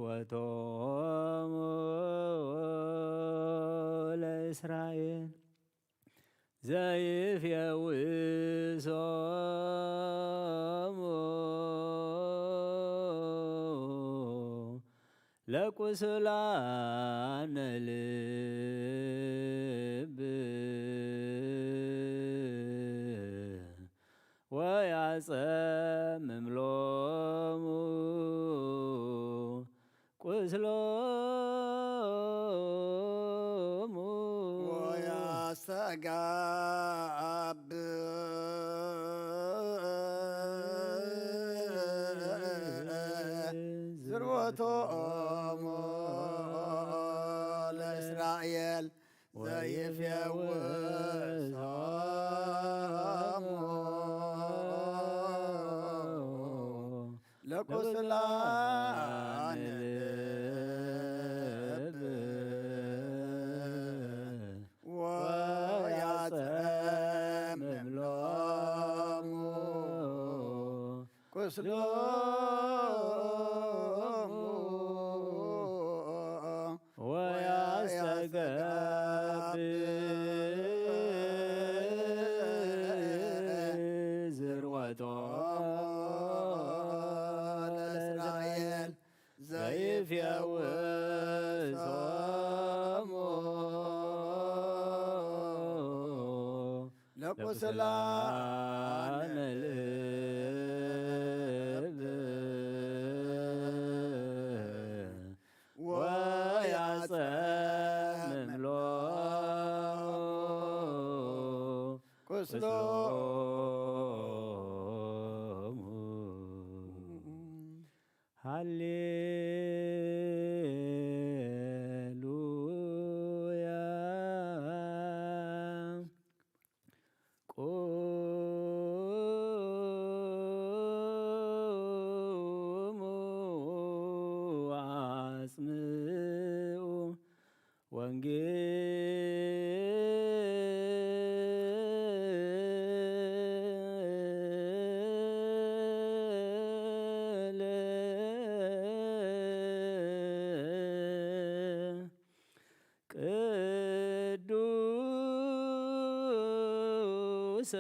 ዝርወቶሙ ለእስራኤል ዘይፌውሶሙ ለቁሱላነ ልብ ወያጸምም ሎሙ ቁስሎሙ ወያስተጋብ ቶሞ ለእስራኤል ዘይፌውሶሙ ለቁስላን ልብ ወያጸምም ሎሙ ቁስሎሙ ወያስተጋብ ዝርወቶሙ ለእስራኤል ዘይፌውሶሙ ለቁስላን ልብ ወያጸምም ሎሙ ቁስሎሙ። ሃሌሉያ። ቁሙ ወአጽምዑ ወንጌለ ቅዱሰ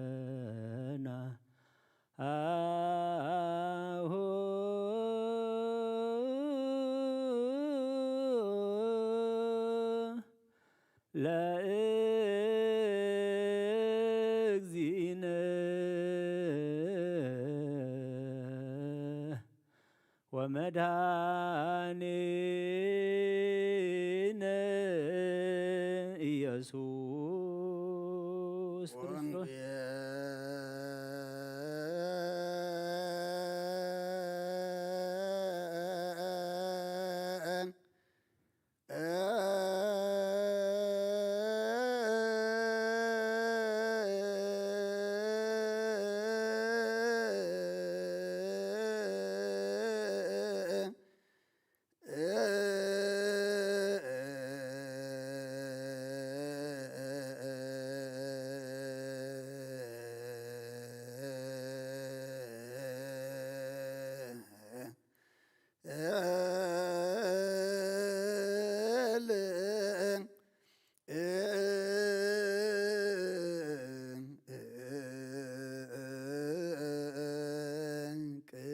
ዜና አሁ ለእግዚእነ ወመድኃኒነ ኢየሱስ ክርስቶስ።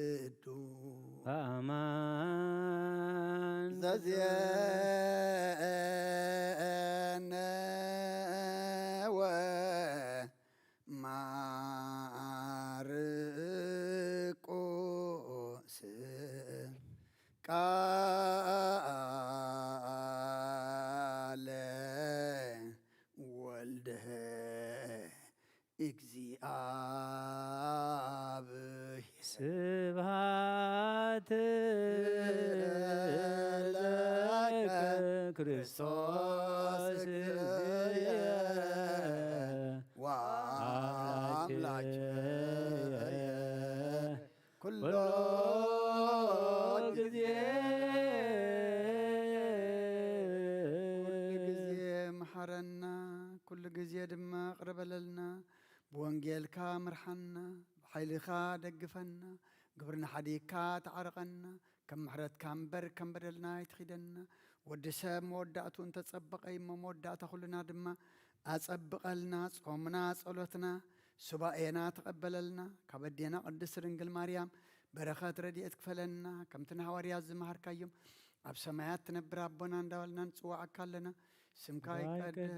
ቅዱስ አማን ዘዜነ ወማርቆስ ቃለ ወልደ እግዚአብሔር። ስብሐት ለከ ክርስቶስ እግዚእየ ወአምላክየ ኩሎ ጊዜ። ኩሉ ግዜ መሓረና፣ ኩሉ ግዜ ድማ ይቕረ በለልና። ብወንጌልካ ምርሓና፣ ብሓይልኻ ደግፈና፣ ግብርና ሓዲግካ ተዓርቐና፣ ከም ምሕረትካ እምበር ከም በደልና ኣይትኺደና። ወዲ ሰብ መወዳእቱ እንተጸበቐ እሞ መወዳእታ ኩልና ድማ ኣጸብቐልና። ጾምና፣ ጸሎትና፣ ሱባኤና ተቐበለልና። ካብ ኣዴና ቅድስት ድንግል ማርያም በረኸት ረድኤት ክፈለና። ከምቲ ንሃዋርያት ዝመሃርካዮም ኣብ ሰማያት ትነብር ኣቦና እንዳበልና ንጽዋዓካ ኣለና። ስምካ ይቀደስ፣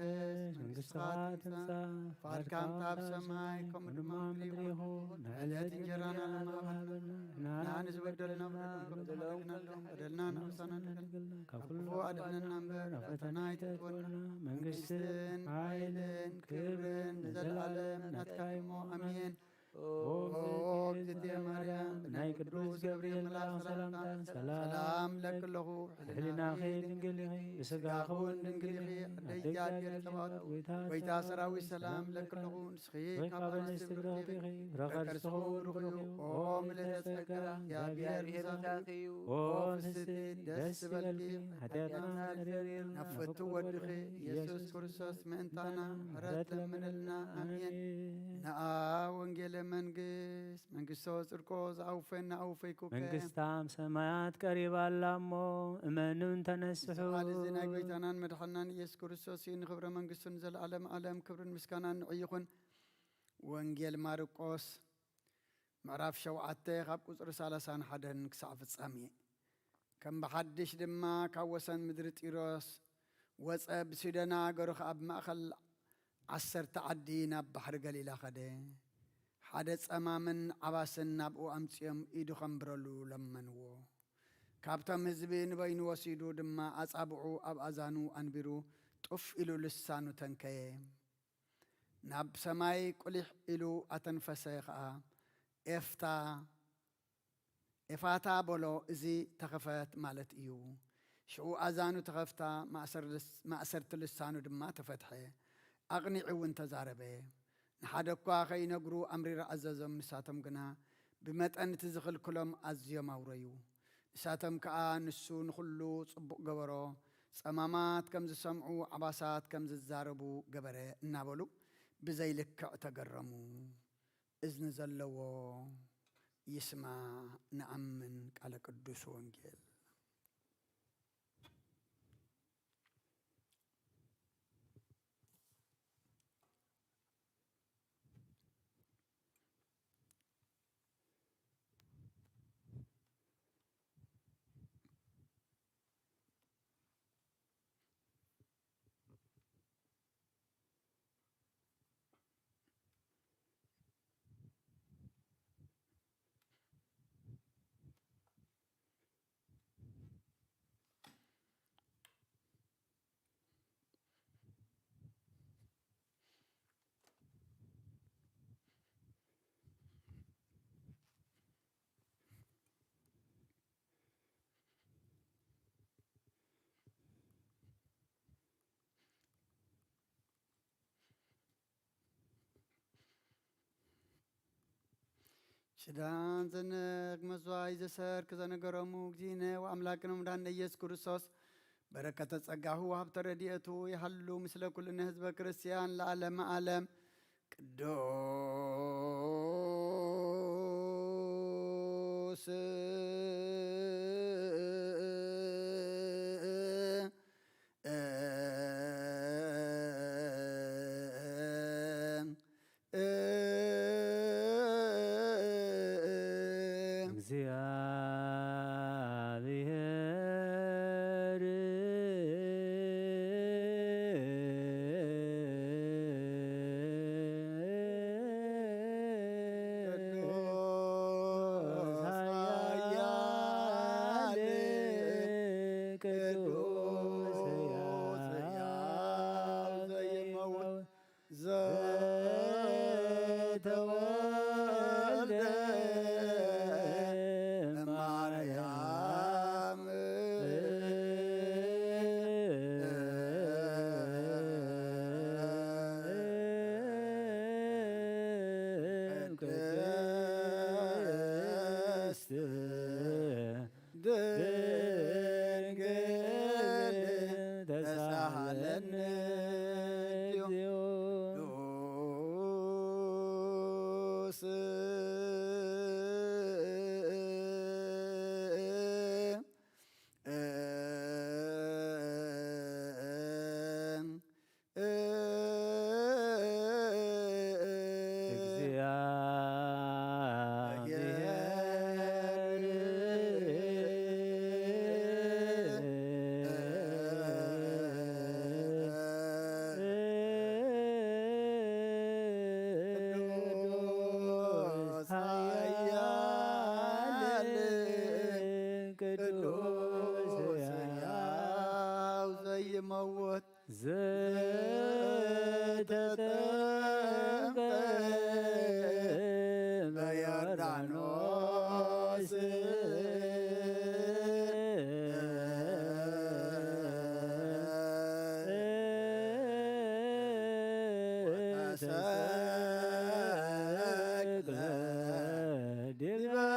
መንግስትኻ ትምጻእ፣ ፍቓድካ ከምታ ኣብ ሰማይ ከምኡ ድማ ኣብ ምድሪ ይኹን። ዕለት እንጀራና ሎሚ ሃበና፣ ንሕና ንዝበደሉና በደሎም ከም ዝበደልናሎም በደልና ምሳና ንገል ካብ ኩሉ ኣድሕነና እምበር ናብ ፈተና ኣይተእትወና። መንግስትን ሓይልን ክብርን ንዘለኣለም ናትካ እሞ ኣሜን። ኦ እግዝእትየ ማርያም፣ ብናይ ቅዱስ ገብርኤል መልኣኽ ሰላምታ ሰላም እብለኪ ኣለኹ። ሕሊናኺ ድንግል ኢኺ፣ ብስጋኺ እውን ድንግል ኢኺ። ኣደ እግዚኣብሔር ጸባኦት፣ ጎይታ ሰራዊት ሰላም እብለኪ ኣለኹ። ንስኺ ካብ ኣንስቲ ብርኽቲ ኢኺ፣ ፍረ ከርስኺ እውን ብሩኽ እዩ። ኦ ምልዕተ ጸጋ፣ እግዚኣብሔር ምሳኺ እዩ። ኦ ፍስሕቲ ደስ ይበልኪ፣ ሓጢኣትና ኣስተሰርየልና፣ ናብ ፍቱ ወድኺ ኢየሱስ ክርስቶስ ምእንታና ምሕረት ለምንልና። ኣሜን። ነኣ ወንጌለ መንግስት መንግስቶ ጽድቆ ዝኣውፈና ኣውፈይኩከ። መንግስታም ሰማያት ቀሪባ ኣላ እሞ እመኑን ተነስሑ። እዚ ቃል እዚ ናይ ጎይታናን መድሓናን ኢየሱስ ክርስቶስ እዩ። ንኽብረ መንግስቱ ንዘለኣለም ኣለም ክብርን ምስጋናን ንዑ ይኹን። ወንጌል ማርቆስ ምዕራፍ ሸውዓተ ካብ ቁጽሪ ሰላሳን ሓደን ክሳዕ ፍጻሜ። ከም ብሓድሽ ድማ ካብ ወሰን ምድሪ ጢሮስ ወጸ፣ ብሲዶና ኣገሩ ኸኣ ብማእከል ዓሰርተ ዓዲ ናብ ባሕሪ ገሊላ ኸደ። ሓደ ጸማምን ዓባስን ናብኡ ኣምጺኦም ኢዱ ኸንብረሉ ለመንዎ። ካብቶም ህዝቢ ንበይኑ ወሲዱ ድማ ኣጻብዑ ኣብ ኣዛኑ ኣንቢሩ ጡፍ ኢሉ ልሳኑ ተንከየ። ናብ ሰማይ ቁሊሕ ኢሉ ኣተንፈሰ ኸኣ፣ ኤፍታ፣ ኤፋታ በሎ፣ እዚ ተኸፈት ማለት እዩ። ሽዑ ኣዛኑ ተኸፍታ፣ ማእሰር ልስ-፣ ማእሰርቲ ልሳኑ ድማ ተፈትሐ። ኣቕኒዑ እውን ተዛረበ። ንሓደ እኳ ኸይነግሩ ኣምሪሩ ኣዘዞም። ንሳቶም ግና ብመጠን እቲ ዝኽልክሎም ኣዝዮም ኣውረዩ። ንሳቶም ከኣ ንሱ ንኹሉ ጽቡቕ ገበሮ። ጸማማት ከም ዝሰምዑ፣ ዓባሳት ከም ዝዛረቡ ገበረ እናበሉ ብዘይልክዕ ተገረሙ። እዝኒ ዘለዎ ይስማዕ፣ ንኣምን። ቃለ ቅዱስ ወንጌል። ኪዳን ዘንቅ መስዋዕት ዘሰርክ ዘነገሮሙ እግዚእነ ወአምላክነ ወመድኃኒነ ኢየሱስ ክርስቶስ በረከተ ጸጋሁ ወሀብተ ረድኤቱ ይሃሉ ምስለ ኩልነ ህዝበ ክርስቲያን ለዓለመ ዓለም። ቅዱስ እግዚአብሔር ቅዱስ ኃያል ቅዱስ ሕያው ዘይመውት ዘተወልደ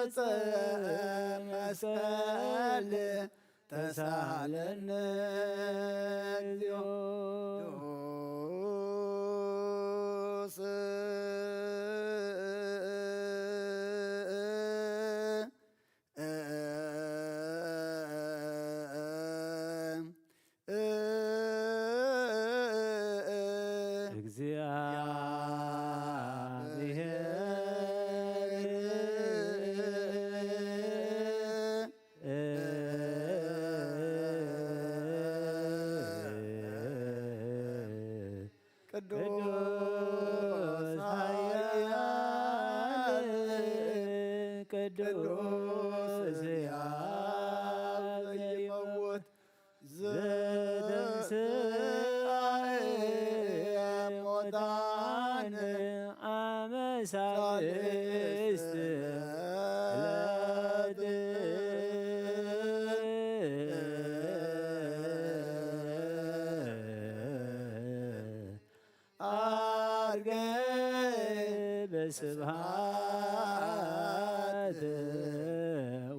ዕፀ መስቀል ተሳሃለነ እግዚኦ። ቅዱስ እግዚአብሔር ቅዱስ ኃያል ቅዱስ ሕያው ዘይመውት ዘተንሥአ እሙታን አመ ሳልስት ዕለት ዐርገ በስብሐት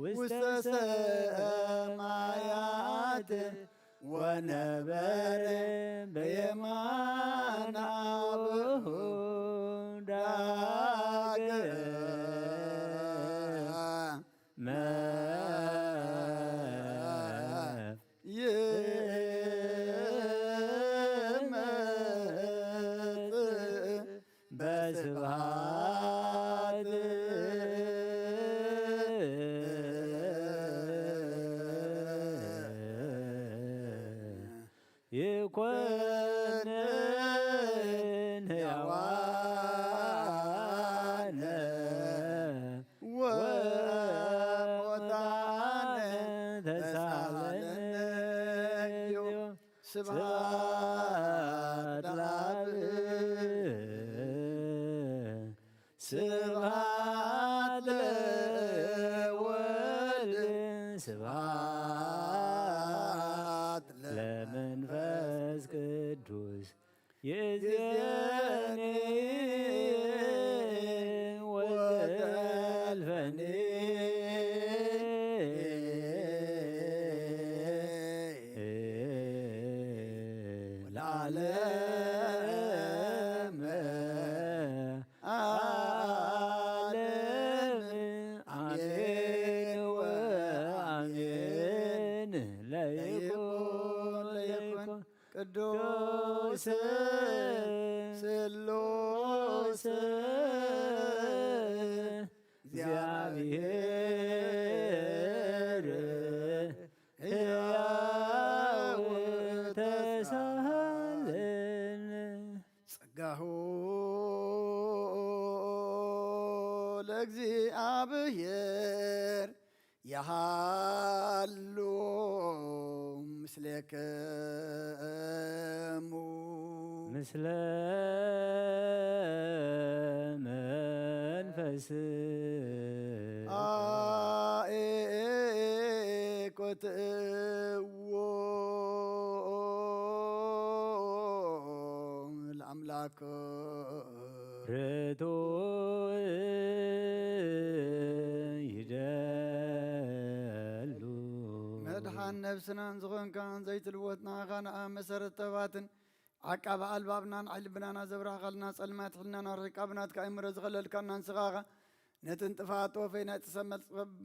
ውስተ ሰማያት ወነበረ በየማነ አቡሁ ዳግመ ይመጽእ በስብሐት ይኮንን ሕያዋነ ወሙታነ ተሳለነ እግዚኦ። ስብሐት ለአብ ስብሐት ለወልድ ስብሐት ለመንፈስ ቅዱስ ይእዜኒ ወዘልፈኒ ወለዓለመ ዓለም አሜን ወአሜን። ለይኩን ለይኩን ቅዱስ ስሉስ እግዚአብሔር ሕያው ተሳሃልን። ጸጋሁ ለእግዚአብሔር ያሃሉ ምስሌክሙ ምስለ መንፈስ አኤኮትዎ ለአምላክ ርቱዕ ይደሉ። መድሓን ነብስናን ዝኾንካን ዘይትልወጥ ንዓኻ ንኣ መሰረት ተባትን ዓቃቢ ኣልባብናን ዓይሊ ብናና ዘብራህኻልና ጸልማት ሕልናና ርሒቃ ብናትካ እምረ ዝኸለልካና ንስኻኻ ነቲ ንጥፋት ወፈይ ናይ ጥሰብ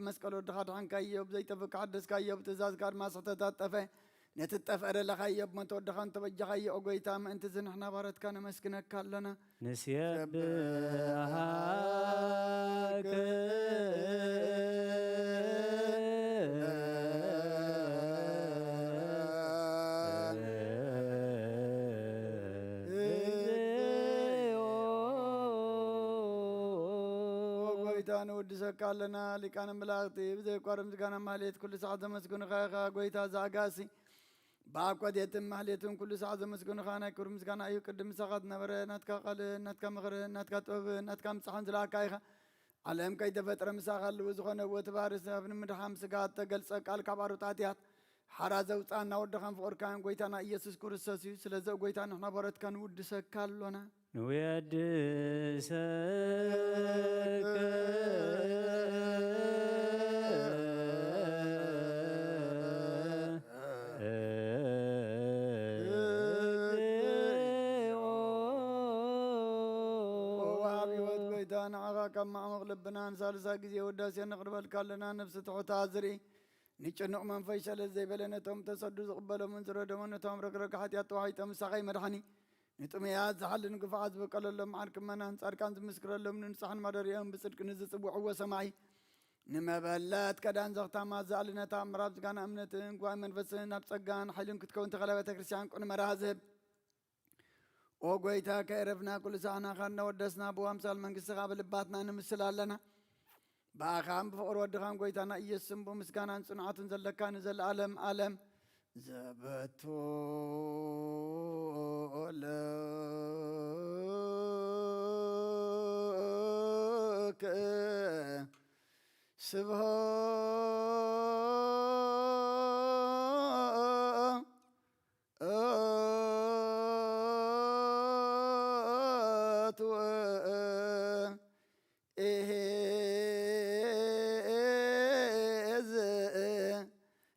መስቀል ወድኻ ድሓንካዮ ብዘይጠፍእ ሓደስካዮ ብትእዛዝካ ድማ ስሕተታት ጠፈ ነቲ ጠፍአ ደለኻዮ ብሞት ወድኻ እንተበጃኻዮ ኦ ጎይታ ምእንቲ እዚ ንሕና ባረትካ ነመስግነካ ኣለና። ንስየብሃክ ኦ ጎይታ ንውድሰካ ኣለና። ሊቃነ መላእክቲ ብዘይቋርም ምስጋና ማህሌት ኩሉ ሰዓት ዘመስግኑኻ ኢኻ ጎይታ ዘኣጋሲ ብኣብ ኮቴትን ማህሌትን ኩሉ ሰዓት ዘመስግኑኻ ናይ ክብሪ ምስጋና እዩ። ቅድም ምሳኻ ዝነበረ ናትካ ቃል ናትካ ምኽሪ ናትካ ጥበብ ናትካ ምጽሓን ዝለኣካ ኢኻ። ዓለም ከይተፈጥረ ምሳኻ ኣለዉ ዝኾነ ወትባሪ ሰብ ንምድሓም ስጋ እተገልጸ ቃል ካብ ኣሩጣትያት ሓራ ዘውፅኣና ወድኻን ፍቕርካን ጎይታና ኢየሱስ ክርስቶስ እዩ። ስለዚ ጎይታ ንሕና ባሮትካ ንውድሰካ ኣሎና። ንውየድሰክ ካብ ማዕሙቕ ልብና ንሳልሳይ ግዜ ውዳሴ ነቕርበልካ ኣለና። ነፍሲ ትሑት ዝርኢ ንጭኑቕ መንፈስ ሸለል ዘይበለ፣ ነቶም ተሰዱ ዝቕበሎምን ዝረደሞን፣ ነቶም ረግረግ ሓጢኣት ተዋሒጦም ምሳኸይ መድሓኒ፣ ንጥሙያት ዝሓልን ግፉዓት ዝበቀለሎም፣ ዓርኪ እመናን ጻድቃን ዝምስክረሎም፣ ንንጹሓን ማደሪኦም ብጽድቂ ንዝጽውዕዎ ሰማይ፣ ንመበለት ከዳን ዘኽታማት ዝኣልነታ ምዕራብ ዝጋና እምነትን ጉባኤ መንፈስን ኣብ ጸጋን ሓይልን ክትከውን ተኸላ ቤተ ክርስቲያን ቅኑዕ መርሃ ዝህብ። ኦ ጎይታ፣ ከየረፍና ኩሉ ሳዕናኻ እናወደስና ብኡ ኣምሳል መንግስትኻ ኣብ ልባትና ንምስል ኣለና። ብኣኻን ብፍቕሪ ወድኻን ጎይታና ኢየሱስን ብኡ ምስጋናን ጽንዓትን ዘለካ ንዘለኣለም ኣለም ዘበቱ ለከ ስብሐት ወእሄዝ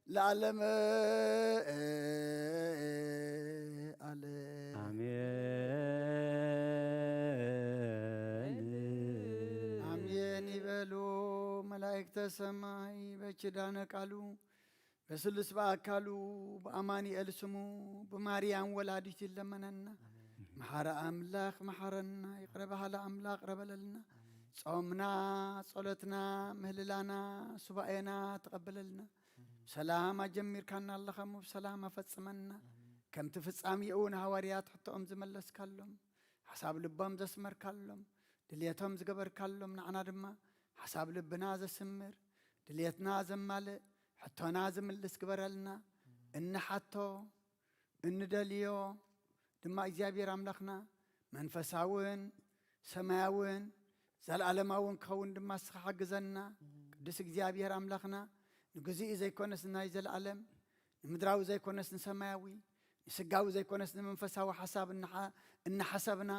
ለዓለመ ዓለም። ኣሜን። ኣሜን ይበሉ መላእክተ ሰማይ በኪዳነ ቃሉ በስሉስ ብኣካሉ ብኣማኑኤል ስሙ ብማርያም ወላዲቱ ይለመነና። መሓረ ኣምላኽ መሓረና፣ ይቕረ በሃሊ ኣምላኽ ይቕረ በለልና። ጾምና፣ ጸሎትና፣ ምህልላና፣ ሱባኤና ተቐበለልና። ብሰላም ኣጀሚርካና ኣለኻ እሞ ብሰላም ኣፈጽመና። ከምቲ ፍጻሜኡ ንሃዋርያት ሕቶኦም ዝመለስካሎም፣ ሓሳብ ልቦም ዘስመርካሎም፣ ድልየቶም ዝገበርካሎም፣ ንዓና ድማ ሓሳብ ልብና ዘስምር፣ ድልየትና ዘማልእ፣ ሕቶና ዝምልስ ግበረልና። እንሓቶ እንደልዮ ድማ እግዚኣብሔር ኣምላኽና መንፈሳውን ሰማያውን ዘለዓለማውን ክኸውን ድማ እስኻ ሓግዘና። ቅዱስ እግዚኣብሔር ኣምላኽና ንግዚኡ ዘይኮነስ ንናይ ዘለዓለም፣ ንምድራዊ ዘይኮነስ ንሰማያዊ፣ ንስጋዊ ዘይኮነስ ንመንፈሳዊ ሓሳብ እናሓ-፣ እናሓሰብና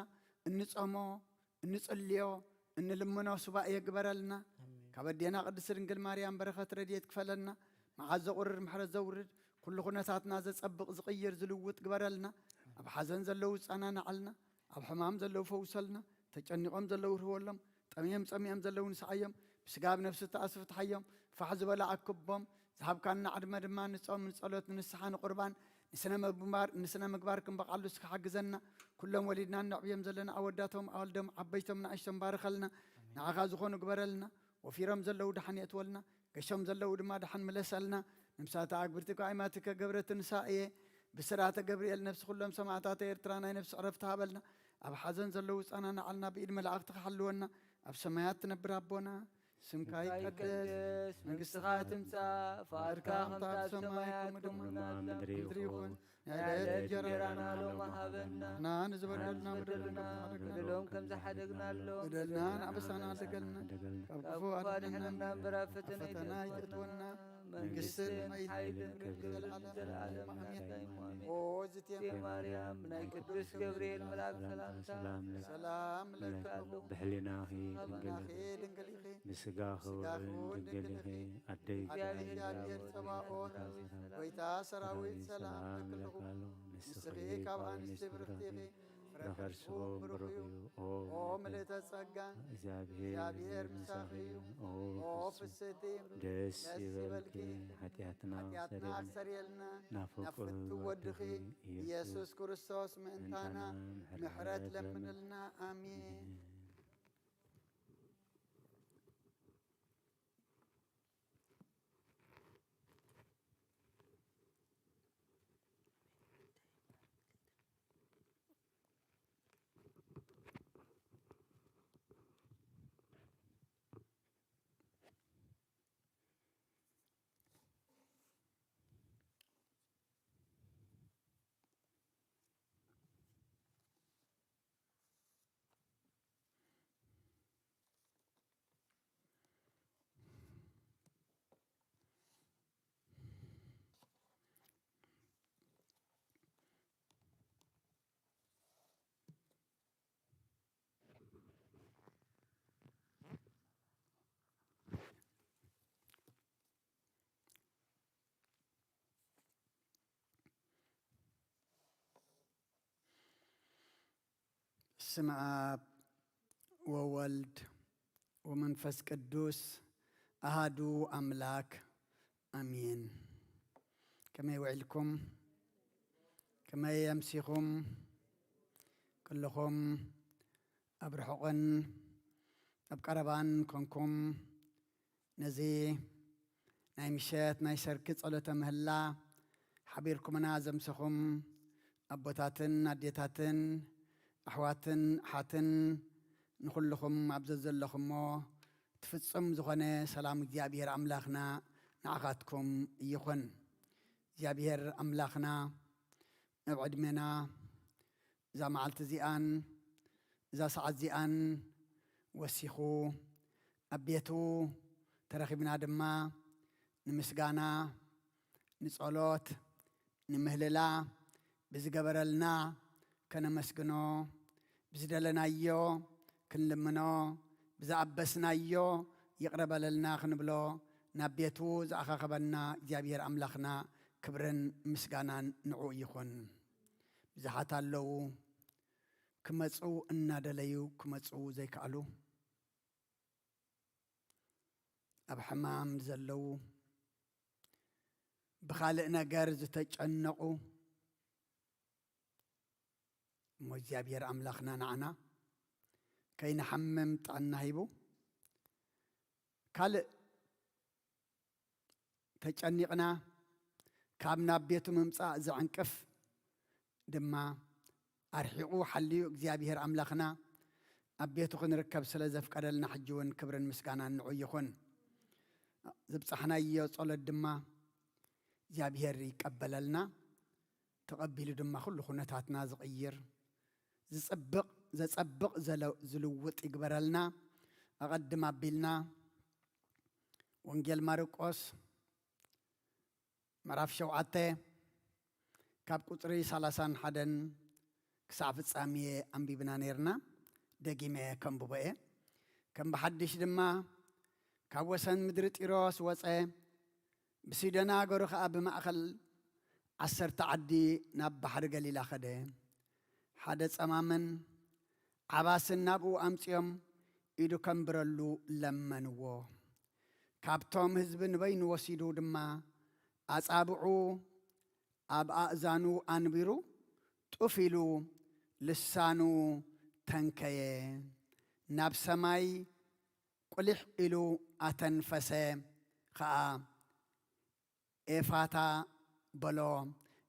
እንጸሞ፣ እንጽልዮ፣ እንልምኖ ሱባኤ ግበረልና። ኣሜን። ካብ ኣዴና ቅድስት ድንግል ማርያም በረኸት ረድኤት ክፈለና። መዓት ዘቑርር ምሕረት ዘውርድ፣ ኩሉ ኩነታትና ዘጸብቕ ዝቕይር ዝልውጥ ግበረልና። ኣብ ሓዘን ዘለዉ ጸናናዓልና፣ ኣብ ሕማም ዘለዉ ፈውሰልና፣ ተጨኒቖም ዘለዉ ርህወሎም፣ ጠምዮም ጸሚኦም ዘለዉ ንስዓዮም፣ ብስጋ ብነፍሲ ተኣስሩ ፍትሓዮም፣ ፋሕ ዝበሉ ኣክቦም፣ ዝሃብካና ዕድመ ድማ ንጾም ንጸሎት ንንስሓ ንቁርባን ንስነ ምግባር ንስነ ምግባር ክንበቓሉ እስካ ሓግዘና። ኩሎም ወሊድና እነዕብዮም ዘለና ኣወዳቶም ኣወልዶም ዓበይቶም ንኣሽቶም ባርኸልና። ንዓኻ ዝኾኑ ግበረልና። ወፊሮም ዘለዉ ደሓን የእትወልና። ገሾም ዘለዉ ድማ ደሓን ምለሰልና። ነብሳተ ኣግብርቲ ከኣይማቲ ከገብረ ትንሳኤ ብስራተ ገብርኤል ነፍሲ ኩሎም ሰማዕታተ ኤርትራ ናይ ነፍሲ ዕረፍቲ ሃበልና። ኣብ ሓዘን ዘለዉ ጸናናዓልና ብኢድ መላእኽቲ ክሓልወና። ኣብ ሰማያት ትነብር ኣቦና ስምካ ይቀደስ፣ መንግስትኻ ትምጻእ፣ ፍቓድካ ከምታ ኣብ ሰማይ ከምኡ ድማ ኣብ ምድሪ ይኹን። ናይ ዕለት እንጀራና ሎሚ ሃበና፣ ንሕና ንዝበደሉና በደልና ንበደሎም ከም ዝሓደግናሎም፣ በደልና ንኣበሳና ኣደገልና፣ ካብ ክፉ ኣድሕነና፣ እምበር ኣብ ፈተና ኣይተእትወና፣ መንግስትን ሓይልን ክብርን ዘለዓለም ናትካ እዩ። ኣሜን። ኦ እግዝእትየ ማርያም፣ ናይ ቅዱስ ገብርኤል መልኣክ ሰላምታ ሰላም እለኪ ኣለኹ። ብሕሊናኺ ድንግል ኢኺ፣ ድንግል ኢኺ፣ ብስጋኺ እውን ድንግል ኢኺ። ኣደይ እግዚኣብሔር ጸባኦት፣ ጎይታ ሰራዊት ሰላም እለኪ ኣለኹ። ንስኺ ካብ ኣንስቲ ብርኽቲ ኢኺ፣ ፍረ ከርስኹም ብሩኽ እዩ። ኦ ምልእተ ጸጋ፣ እግዚኣብሔር ምሳኺ እዩ። ኦ ፍስሕቲ፣ ደስ ይበልኪ፣ ሓጢኣትና ኣስተሰርየልና፣ ናብ ፍቁር ወድኺ ኢየሱስ ክርስቶስ ምእንታና ምሕረት ለምንልና። ኣሜን። በስመ አብ ወወልድ ወመንፈስ ቅዱስ ኣሃዱ ኣምላክ ኣሜን። ከመይ ውዒልኩም? ከመይ ኣምሲኹም? ኩልኹም ኣብ ርሑቕን ኣብ ቀረባን ኮንኩም ነዚ ናይ ምሸት ናይ ሰርኪ ጸሎተ ምህላ ሓቢርኩምና ዘምሰኹም ኣቦታትን ኣዴታትን ኣሕዋትን ኣሓትን ንኹልኹም ኣብ ዘዘለኹሞ እቲ ፍጹም ዝኾነ ሰላም እግዚኣብሔር ኣምላኽና ንዓኻትኩም ይኹን። እግዚኣብሔር ኣምላኽና ኣብ ዕድሜና እዛ መዓልቲ እዚኣን እዛ ሰዓት እዚኣን ወሲኹ ኣብ ቤቱ ተረኺብና ድማ ንምስጋና፣ ንጸሎት፣ ንምህልላ ብዝገበረልና ከነመስግኖ፣ ብዝደለናዮ ክንልምኖ፣ ብዝኣበስናዮ ይቕረ በለልና ክንብሎ ናብ ቤቱ ዝኣኻኸበና እግዚኣብሔር ኣምላኽና ክብርን ምስጋናን ንዕኡ ይኹን። ብዙሓት ኣለዉ ክመጹ እናደለዩ ክመጹ ዘይከኣሉ፣ ኣብ ሕማም ዘለዉ፣ ብኻልእ ነገር ዝተጨነቑ፣ እሞ እግዚኣብሔር ኣምላኽና ንዓና ከይንሓምም ጥዕና ሂቡ፣ ካልእ ተጨኒቕና ካብ ናብ ቤቱ ምምጻእ ዝዕንቅፍ ድማ ኣርሒቑ ሓልዩ እግዚኣብሔር ኣምላኽና ኣብ ቤቱ ክንርከብ ስለ ዘፍቀደልና ሕጂ እውን ክብርን ምስጋናን ንዑ ይኹን። ዝብጻሕናዮ ጸሎት ድማ እግዚኣብሔር ይቀበለልና። ተቐቢሉ ድማ ኩሉ ኩነታትና ዝቕይር፣ ዝጽብቕ፣ ዘጸብቕ፣ ዘለ-፣ ዝልውጥ ይግበረልና። ኣቐድም ኣቢልና ወንጌል ማርቆስ ምዕራፍ ሸውዓተ ካብ ቁጽሪ ሰላሳን ሓደን ክሳዕ ፍጻሜ ኣንቢብና ነይርና። ደጊመ ከንብቦ እየ። ከም ብሓድሽ ድማ ካብ ወሰን ምድሪ ጢሮስ ወጸ፣ ብሲዶና ገሩ ኸኣ ብማእከል ዓሰርተ ዓዲ ናብ ባሕሪ ገሊላ ኸደ። ሓደ ጸማምን ዓባስን ናብኡ ኣምጺኦም ኢዱ ከንብረሉ ለመንዎ። ካብቶም ህዝቢ ንበይኑ ወሲዱ ድማ ኣጻብዑ ኣብ ኣእዛኑ ኣንቢሩ ጡፍ ኢሉ ልሳኑ ተንከየ። ናብ ሰማይ ቁሊሕ ኢሉ ኣተንፈሰ ኸኣ፣ ኤፋታ በሎ፣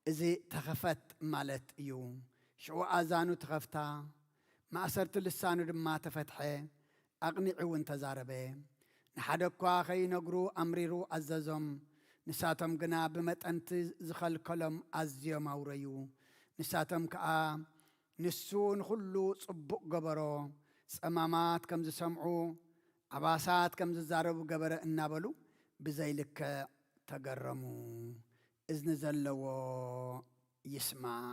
እዚ ተኸፈት ማለት እዩ። ሽዑ ኣእዛኑ ተኸፍታ፣ ማእሰርቲ ልሳኑ ድማ ተፈትሐ፣ ኣቕኒዑ እውን ተዛረበ። ንሓደ እኳ ኸይነግሩ ኣምሪሩ ኣዘዞም። ንሳቶም ግና ብመጠንቲ ዝኸልከሎም ኣዝዮም ኣውረዩ። ንሳቶም ከኣ ንሱ ንኹሉ ጽቡቕ ገበሮ፣ ጸማማት ከም ዝሰምዑ፣ ዓባሳት ከም ዝዛረቡ ገበረ እናበሉ ብዘይልክዕ ተገረሙ። እዝኒ ዘለዎ ይስማዕ።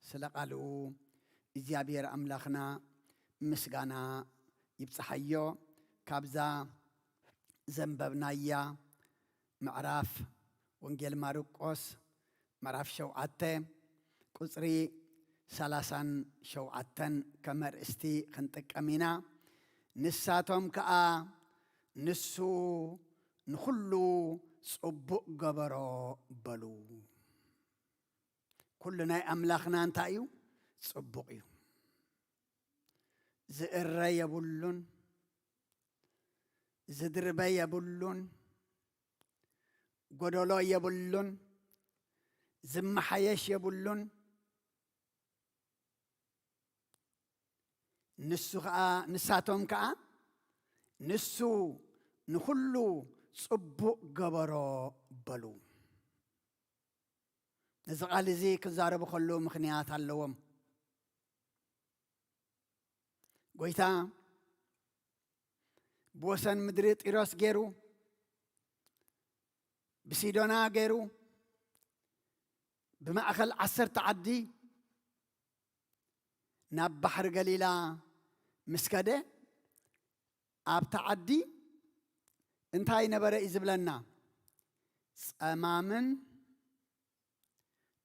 ስለ ቃልኡ እግዚኣብሔር ኣምላኽና ምስጋና ይብጽሓዮ። ካብዛ ዘንበብናያ ምዕራፍ ወንጌል ማርቆስ ምዕራፍ ሸውዓተ ቁጽሪ ሰላሳን ሸውዓተን ከም ኣርእስቲ ክንጥቀም ኢና። ንሳቶም ከኣ ንሱ ንኹሉ ጽቡቕ ገበሮ በሉ። ኩሉ ናይ ኣምላኽና እንታይ እዩ? ጽቡቕ እዩ። ዝእረ የብሉን፣ ዝድርበ የብሉን፣ ጎደሎ የብሉን፣ ዝመሓየሽ የብሉን። ንሱ ኸኣ፣ ንሳቶም ከኣ ንሱ ንኹሉ ጽቡቕ ገበሮ በሉ። ነዚ ቃል እዚ ክዛረቡ ከለዉ ምኽንያት ኣለዎም። ጎይታ ብወሰን ምድሪ ጢሮስ ገይሩ፣ ብሲዶና ገይሩ፣ ብማእከል ዓሰርተ ዓዲ ናብ ባሕሪ ገሊላ ምስ ከደ፣ ኣብታ ዓዲ እንታይ ነበረ እዩ ዝብለና? ጸማምን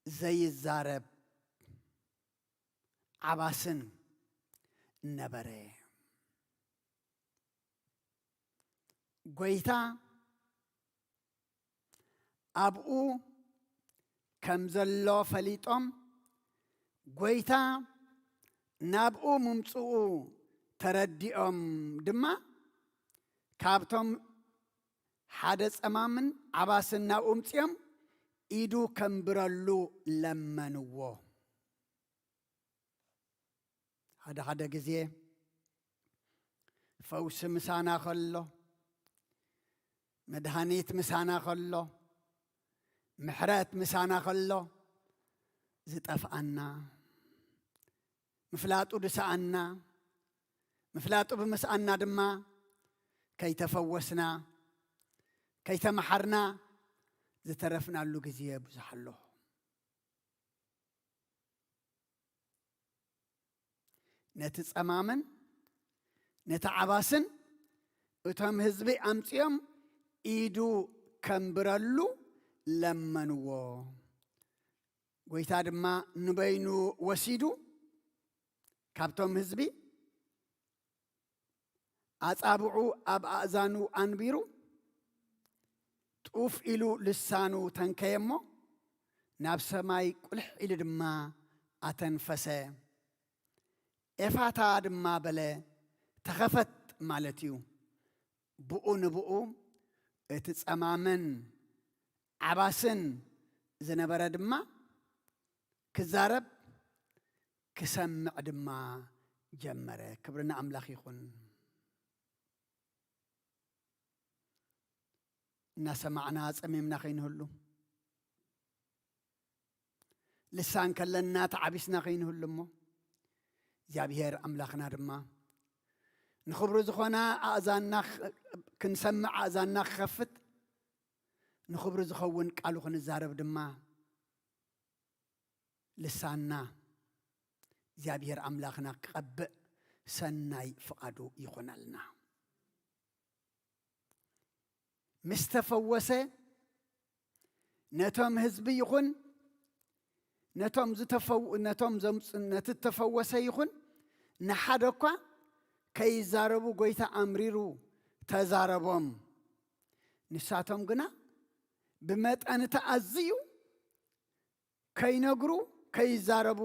ዘይዛረብ ዓባስን ነበረ። ጎይታ ኣብኡ ከም ዘሎ ፈሊጦም፣ ጎይታ ናብኡ ምምጽኡ ተረዲኦም ድማ፣ ካብቶም ሓደ ጸማምን ዓባስን ናብኡ ምጽኦም ኢዱ ከንብረሉ ለመንዎ። ሓደ ሓደ ግዜ ፈውሲ ምሳና ከሎ፣ መድሃኒት ምሳና ከሎ፣ ምሕረት ምሳና ከሎ ዝጠፍኣና፣ ምፍላጡ ዝሰኣና፣ ምፍላጡ ብምስኣና ድማ ከይተፈወስና፣ ከይተመሓርና ዝተረፍናሉ ግዜ ብዙሕ ኣሎ። ነቲ ጸማምን ነቲ ዓባስን እቶም ህዝቢ ኣምጺኦም ኢዱ ከንብረሉ ለመንዎ። ጎይታ ድማ ንበይኑ ወሲዱ ካብቶም ህዝቢ ኣጻብዑ ኣብ ኣእዛኑ ኣንቢሩ፣ ጡፍ ኢሉ ልሳኑ ተንከየ እሞ፣ ናብ ሰማይ ቁልሕ ኢሉ ድማ ኣተንፈሰ። ኤፋታ ድማ በለ፣ ተኸፈት ማለት እዩ። ብኡ ንብኡ እቲ ጸማምን ዓባስን ዝነበረ ድማ ክዛረብ ክሰምዕ ድማ ጀመረ። ክብሪ ንኣምላኽ ይኹን። እናሰማዕና ጸሚምና ከይንህሉ፣ ልሳን ከለና ተዓቢስና ከይንህሉ እሞ፣ እግዚኣብሔር ኣምላኽና ድማ ንኽብሩ ዝኾና ኣእዛንና ኽ-፣ ክንሰምዕ ኣእዛንና ክኸፍት፣ ንኽብሩ ዝኸውን ቃሉ ክንዛረብ ድማ ልሳንና እግዚኣብሔር ኣምላኽና ክቐብእ ሰናይ ፍቓዱ ይኹነልና። ምስ ተፈወሰ፣ ነቶም ህዝቢ ይኹን፣ ነቶም ዝተፈው-፣ ነቶም ዘምጽ-፣ ነቲ እተፈወሰ ይኹን ንሓደ እኳ ከይዛረቡ ጐይታ ኣምሪሩ ተዛረቦም። ንሳቶም ግና ብመጠን እቲ ኣዝዩ ከይነግሩ፣ ከይዛረቡ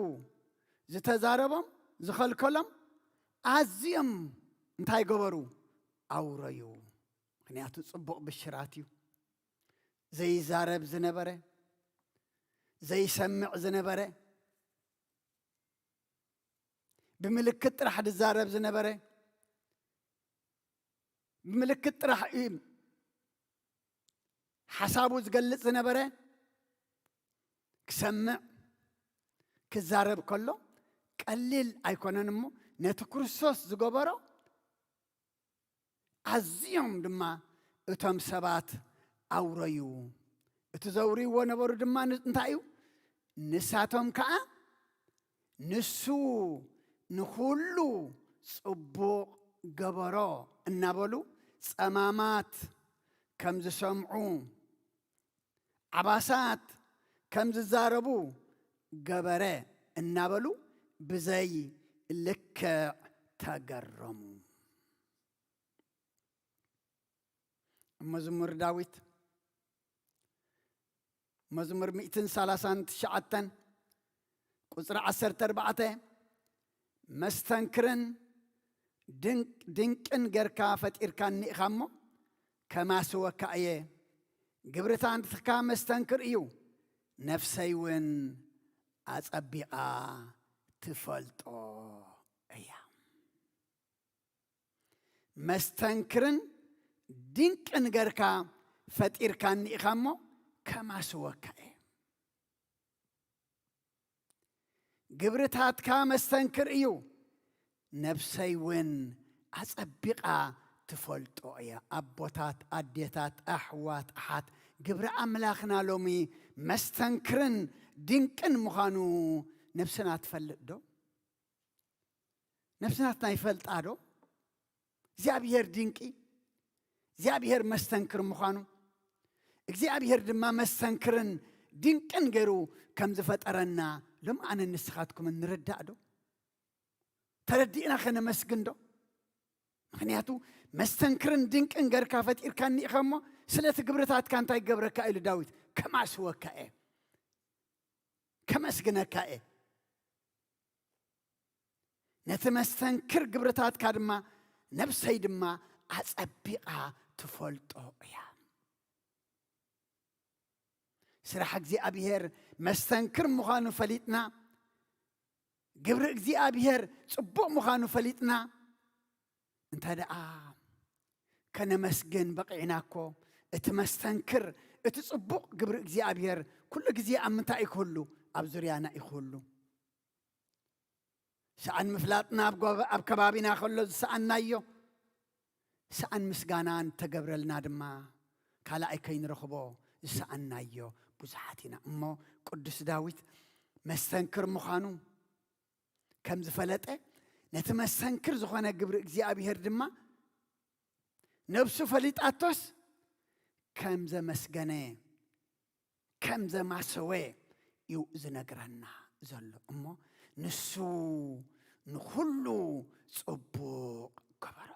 ዝተዛረቦም፣ ዝኸልከሎም፣ ኣዝዮም እንታይ ገበሩ? ኣውረዩ። ምኽንያቱ ጽቡቕ ብሽራት እዩ። ዘይዛረብ ዝነበረ፣ ዘይሰምዕ ዝነበረ፣ ብምልክት ጥራሕ ዝዛረብ ዝነበረ፣ ብምልክት ጥራሕ እዩ ሓሳቡ ዝገልጽ ዝነበረ፣ ክሰምዕ ክዛረብ ከሎ ቀሊል ኣይኮነን እሞ፣ ነቲ ክርስቶስ ዝገበሮ ኣዝዮም ድማ እቶም ሰባት ኣውረዩ። እቲ ዘውርይዎ ነበሩ ድማ ን-፣ እንታይ እዩ? ንሳቶም ከኣ ንሱ ንኹሉ ጽቡቕ ገበሮ እናበሉ ጸማማት ከም ዝሰምዑ፣ ዓባሳት ከም ዝዛረቡ ገበረ እናበሉ ብዘይ ልክዕ ተገረሙ። መዝሙር ዳዊት መዝሙር ሚእትን ሰላሳን ትሽዓተን ቁጽሪ ዓሰርተ ኣርባዕተ፣ መስተንክርን ድንቅ-፣ ድንቅን ጌርካ ፈጢርካኒ ኢኻ እሞ፣ ከማስወካ እየ። ግብርታትካ መስተንክር እዩ፣ ነፍሰይ እውን ኣጸቢቓ ትፈልጦ እያ። መስተንክርን ድንቅን ጌርካ ፈጢርካኒ ኢኻ እሞ፣ ከማስወካ እየ። ግብርታትካ መስተንክር እዩ፣ ነፍሰይ እውን ኣጸቢቓ ትፈልጦ እያ። ኣቦታት፣ ኣዴታት፣ ኣሕዋት፣ ኣሓት፣ ግብሪ ኣምላኽና ሎሚ መስተንክርን ድንቅን ምዃኑ ነብስና ትፈልጥ ዶ? ነፍስናትና ይፈልጣ ዶ? እግዚኣብሔር ድንቂ፣ እግዚኣብሔር መስተንክር ምዃኑ፣ እግዚኣብሔር ድማ መስተንክርን ድንቅን ገይሩ ከም ዝፈጠረና ሎም ኣነ ንስኻትኩምን ንርዳእ ዶ? ተረዲእና ከነመስግን ዶ? ምኽንያቱ መስተንክርን ድንቅን ገርካ ፈጢርካኒ ኢኻ እሞ፣ ስለቲ ግብርታትካ እንታይ ክገብረካ ኢሉ ዳዊት? ከማስወካ እየ፣ ከመስግነካ እየ። ነቲ መስተንክር ግብርታትካ ድማ ነብሰይ ድማ ኣጸቢቓ ትፈልጦ እያ። ስራሕ እግዚኣብሔር መስተንክር ምዃኑ ፈሊጥና፣ ግብሪ እግዚኣብሔር ጽቡቕ ምዃኑ ፈሊጥና፣ እንተ ደኣ ከነመስግን በቒዕና እኮ፣ እቲ መስተንክር፣ እቲ ጽቡቕ ግብሪ እግዚኣብሔር ኩሉ ግዜ ኣብ ምንታይ እዩ ክህሉ? ኣብ ዙርያና እዩ ክህሉ። ሰኣን ምፍላጥና ኣብ ጎ-፣ ኣብ ከባቢና ከሎ ዝሰኣናዮ፣ ሰኣን ምስጋና እንተገብረልና ድማ ካልኣይ ከይንረኽቦ ዝሰኣናዮ ብዙሓት ኢና። እሞ ቅዱስ ዳዊት መስተንክር ምዃኑ ከም ዝፈለጠ፣ ነቲ መስተንክር ዝኾነ ግብሪ እግዚኣብሔር ድማ ነብሱ ፈሊጣቶስ ከም ዘመስገነ፣ ከም ዘማሰወ እዩ ዝነግረና ዘሎ። እሞ ንሱ ንኹሉ ጽቡቕ ገበሮ።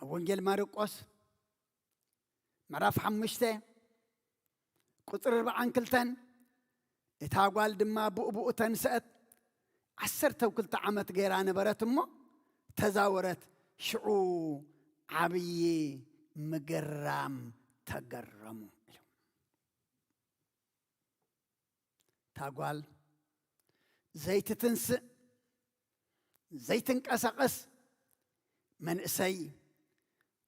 ኣብ ወንጌል ማርቆስ ምዕራፍ ሓሙሽተ ቁጽሪ ኣርብዓን ክልተን፣ እታ ጓል ድማ ብኡ ብኡ ተንስአት፣ ዓሰርተ ክልተ ዓመት ገይራ ነበረት እሞ ተዛወረት፣ ሽዑ ዓብዪ ምግራም ተገረሙ። እታ ጓል ዘይትትንስእ ዘይትንቀሳቐስ መንእሰይ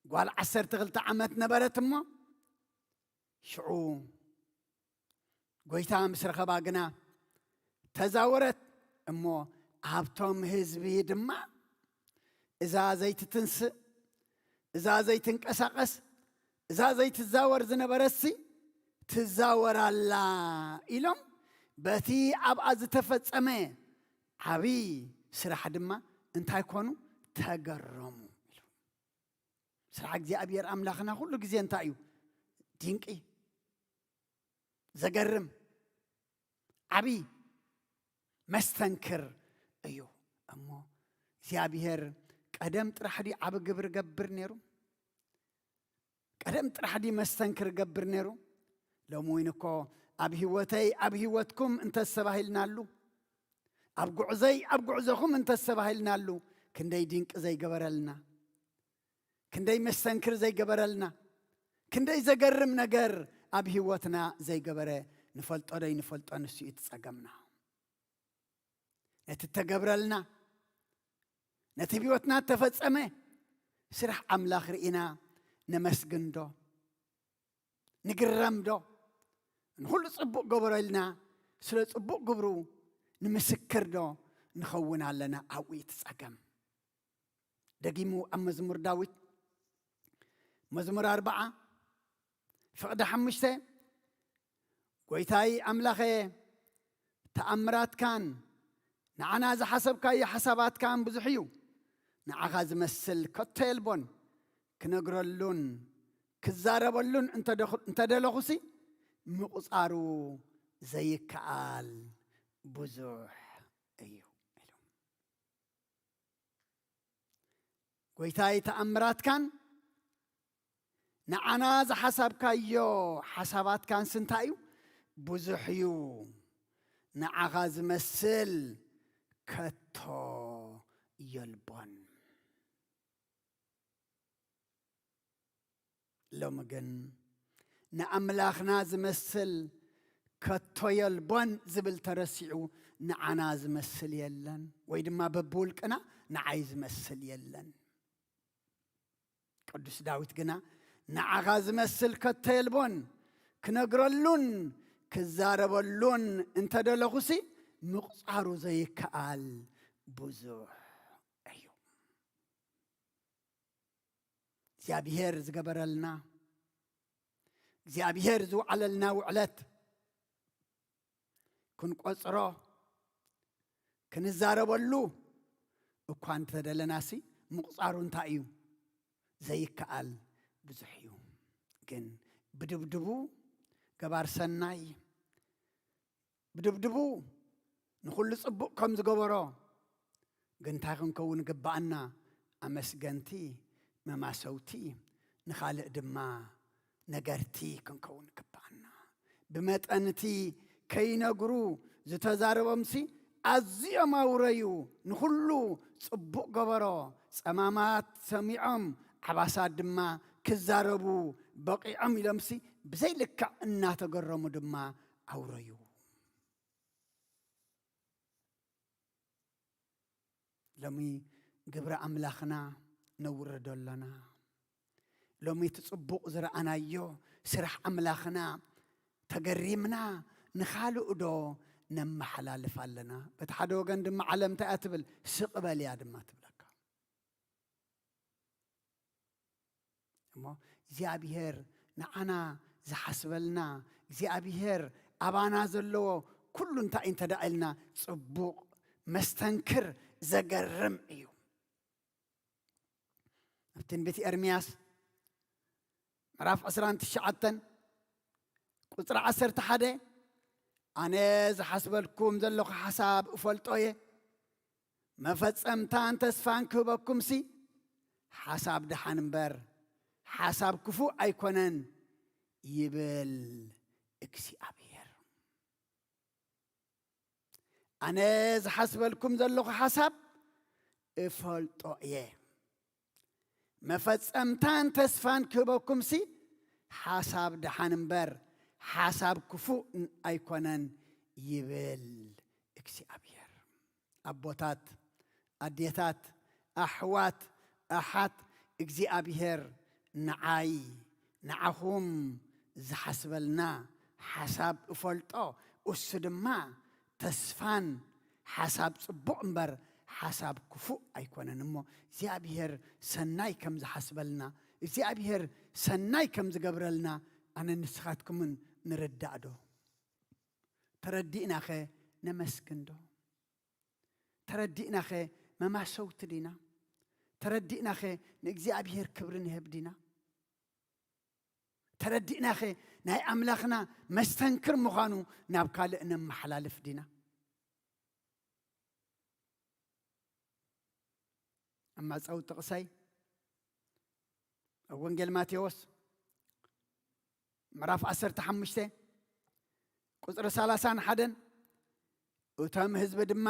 ጓል ዓሰርተ ክልተ ዓመት ነበረት እሞ፣ ሽዑ ጐይታ ምስ ረኸባ ግና ተዛወረት እሞ፣ ኣብቶም ህዝቢ ድማ እዛ ዘይትትንስእ፣ እዛ ዘይትንቀሳቐስ፣ እዛ ዘይትዛወር ዝነበረትሲ ትዛወር ኣላ ኢሎም በቲ ኣብኣ ዝተፈጸመ ዓብዪ ስራሕ ድማ እንታይ ኮኑ? ተገረሙ ኢሉ። ስራሕ እግዚኣብሔር ኣምላኽና ኩሉ ግዜ እንታይ እዩ? ድንቂ፣ ዘገርም፣ ዓብዪ፣ መስተንክር እዩ። እሞ እግዚኣብሔር ቀደም ጥራሕ ድዩ ዓቢ ግብሪ ገብር ነይሩ? ቀደም ጥራሕ ድዩ መስተንክር ገብር ነይሩ? ሎሚ እውን እኮ ኣብ ህይወተይ ኣብ ህይወትኩም እንተስተባሂልናሉ፣ ኣብ ጉዕዘይ ኣብ ጉዕዘኹም እንተስተባሂልናሉ፣ ክንደይ ድንቂ ዘይገበረልና፣ ክንደይ መስተንክር ዘይገበረልና፣ ክንደይ ዘገርም ነገር ኣብ ህይወትና ዘይገበረ ንፈልጦ ዶ ይንፈልጦ? ንሱ እዩ እቲ ጸገምና። ነቲ እተገብረልና፣ ነቲ ህይወትና እተፈጸመ ስራሕ ኣምላኽ ርኢና ነመስግን ዶ? ንግረም ዶ? ንኹሉ ጽቡቕ ገበሮ ኢልና ስለ ጽቡቕ ግብሩ ንምስክር ዶ ንኸውን ኣለና? ኣብኡ እዩ እቲ ጸገም። ደጊሙ ኣብ መዝሙር ዳዊት፣ መዝሙር ኣርብዓ ፍቕዲ ሓሙሽተ፣ "ጐይታይ ኣምላኸ፣ ተኣምራትካን ንዓና ዝሓሰብካዮ ሓሳባትካን ብዙሕ እዩ። ንዓኻ ዝመስል ከቶ የልቦን። ክነግረሉን ክዛረበሉን እንተደኹ-፣ እንተደለኹሲ፣ ምቑጻሩ ዘይከኣል ብዙሕ እዩ" ኢሉ። ጐይታይ፣ ተኣምራትካን ንዓና ዝሓሳብካዮ ሓሳባትካንስ እንታይ እዩ? ብዙሕ እዩ። ንዓኻ ዝመስል ከቶ የልቦን። ሎሚ ግን ንኣምላኽና ዝመስል ከቶ የልቦን ዝብል ተረሲዑ፣ ንዓና ዝመስል የለን፣ ወይ ድማ በብውልቅና ንዓይ ዝመስል የለን። ቅዱስ ዳዊት ግና፣ "ንዓኻ ዝመስል ከቶ የልቦን፣ ክነግረሉን ክዛረበሉን እንተደለኹሲ፣ ምቑጻሩ ዘይከኣል ብዙሕ እዩ።" እግዚኣብሔር ዝገበረልና፣ እግዚኣብሔር ዝውዓለልና ውዕለት ክንቆጽሮ፣ ክንዛረበሉ እኳ እንተደለናሲ፣ ምቑጻሩ እንታይ እዩ? ዘይከኣል ብዙሕ እዩ። ግን ብድብድቡ ገባር ሰናይ፣ ብድብድቡ ንኹሉ ጽቡቕ ከም ዝገበሮ፣ ግን እንታይ ክንከውን ግባኣና? ኣመስገንቲ፣ መማሰውቲ፣ ንኻልእ ድማ ነገርቲ ክንከውን ግባኣና። ብመጠንቲ ከይነግሩ ዝተዛረቦምሲ ኣዝዮም ኣውረዩ። ንኹሉ ጽቡቕ ገበሮ። ጸማማት ሰሚዖም ዓባሳት ድማ ክዛረቡ በቒዖም ኢሎምሲ ብዘይልክዕ እናተገረሙ ድማ ኣውረዩ። ሎሚ ግብሪ ኣምላኽና ነውርዶ ኣለና። ሎሚ እቲ ጽቡቕ ዝረኣናዮ ስራሕ ኣምላኽና ተገሪምና ንኻልእ ዶ ነመሓላልፍ ኣለና? በቲ ሓደ ወገን ድማ ዓለም እንታይ እያ ትብል? ስቕ በል እያ ድማ ትብለካ። እሞ እግዚኣብሔር ንዓና ዝሓስበልና፣ እግዚኣብሔር ኣባና ዘለዎ ኩሉ እንታይ እንተ ደኣ ኢልና ጽቡቕ፣ መስተንክር፣ ዘገርም እዩ። ኣብ ትንቢት ኤርምያስ ምዕራፍ ዕስራን ትሽዓተን ቁጽሪ ዓሰርተ ሓደ፣ ኣነ ዝሓስበልኩም ዘለኹ ሓሳብ እፈልጦ እየ፣ መፈጸምታን ተስፋን ክህበኩምሲ ሓሳብ ደሓን እምበር ሓሳብ ክፉእ ኣይኮነን ይብል እግዚኣብሔር። ኣነ ዝሓስበልኩም ዘለኹ ሓሳብ እፈልጦ እየ፣ መፈጸምታን ተስፋን ክህበኩምሲ ሓሳብ ደሓን እምበር ሓሳብ ክፉእ ኣይኮነን ይብል እግዚኣብሔር። ኣቦታት፣ ኣዴታት፣ ኣሕዋት፣ ኣሓት፣ እግዚኣብሔር ንዓይ ንዓኹም ዝሓስበልና ሓሳብ እፈልጦ፣ እሱ ድማ ተስፋን ሓሳብ ጽቡቕ እምበር ሓሳብ ክፉእ ኣይኮነን። እሞ እግዚኣብሔር ሰናይ ከም ዝሓስበልና፣ እግዚኣብሔር ሰናይ ከም ዝገብረልና ኣነ ንስኻትኩምን ንርዳእ ዶ? ተረዲእናኸ ነመስግን ዶ? ተረዲእናኸ መማሰውቲ ዲና? ተረዲእናኸ ንእግዚኣብሔር ክብሪ ንህብ ዲና? ተረዲእናኸ ናይ ኣምላኽና መስተንክር ምዃኑ ናብ ካልእ ነመሓላልፍ ዲና? ኣብ መዕጸዊ ጥቕሰይ ኣብ ወንጌል ማቴዎስ ምዕራፍ ዓሰርተ ሓሙሽተ ቁጽሪ ሰላሳን ሓደን፣ እቶም ህዝቢ ድማ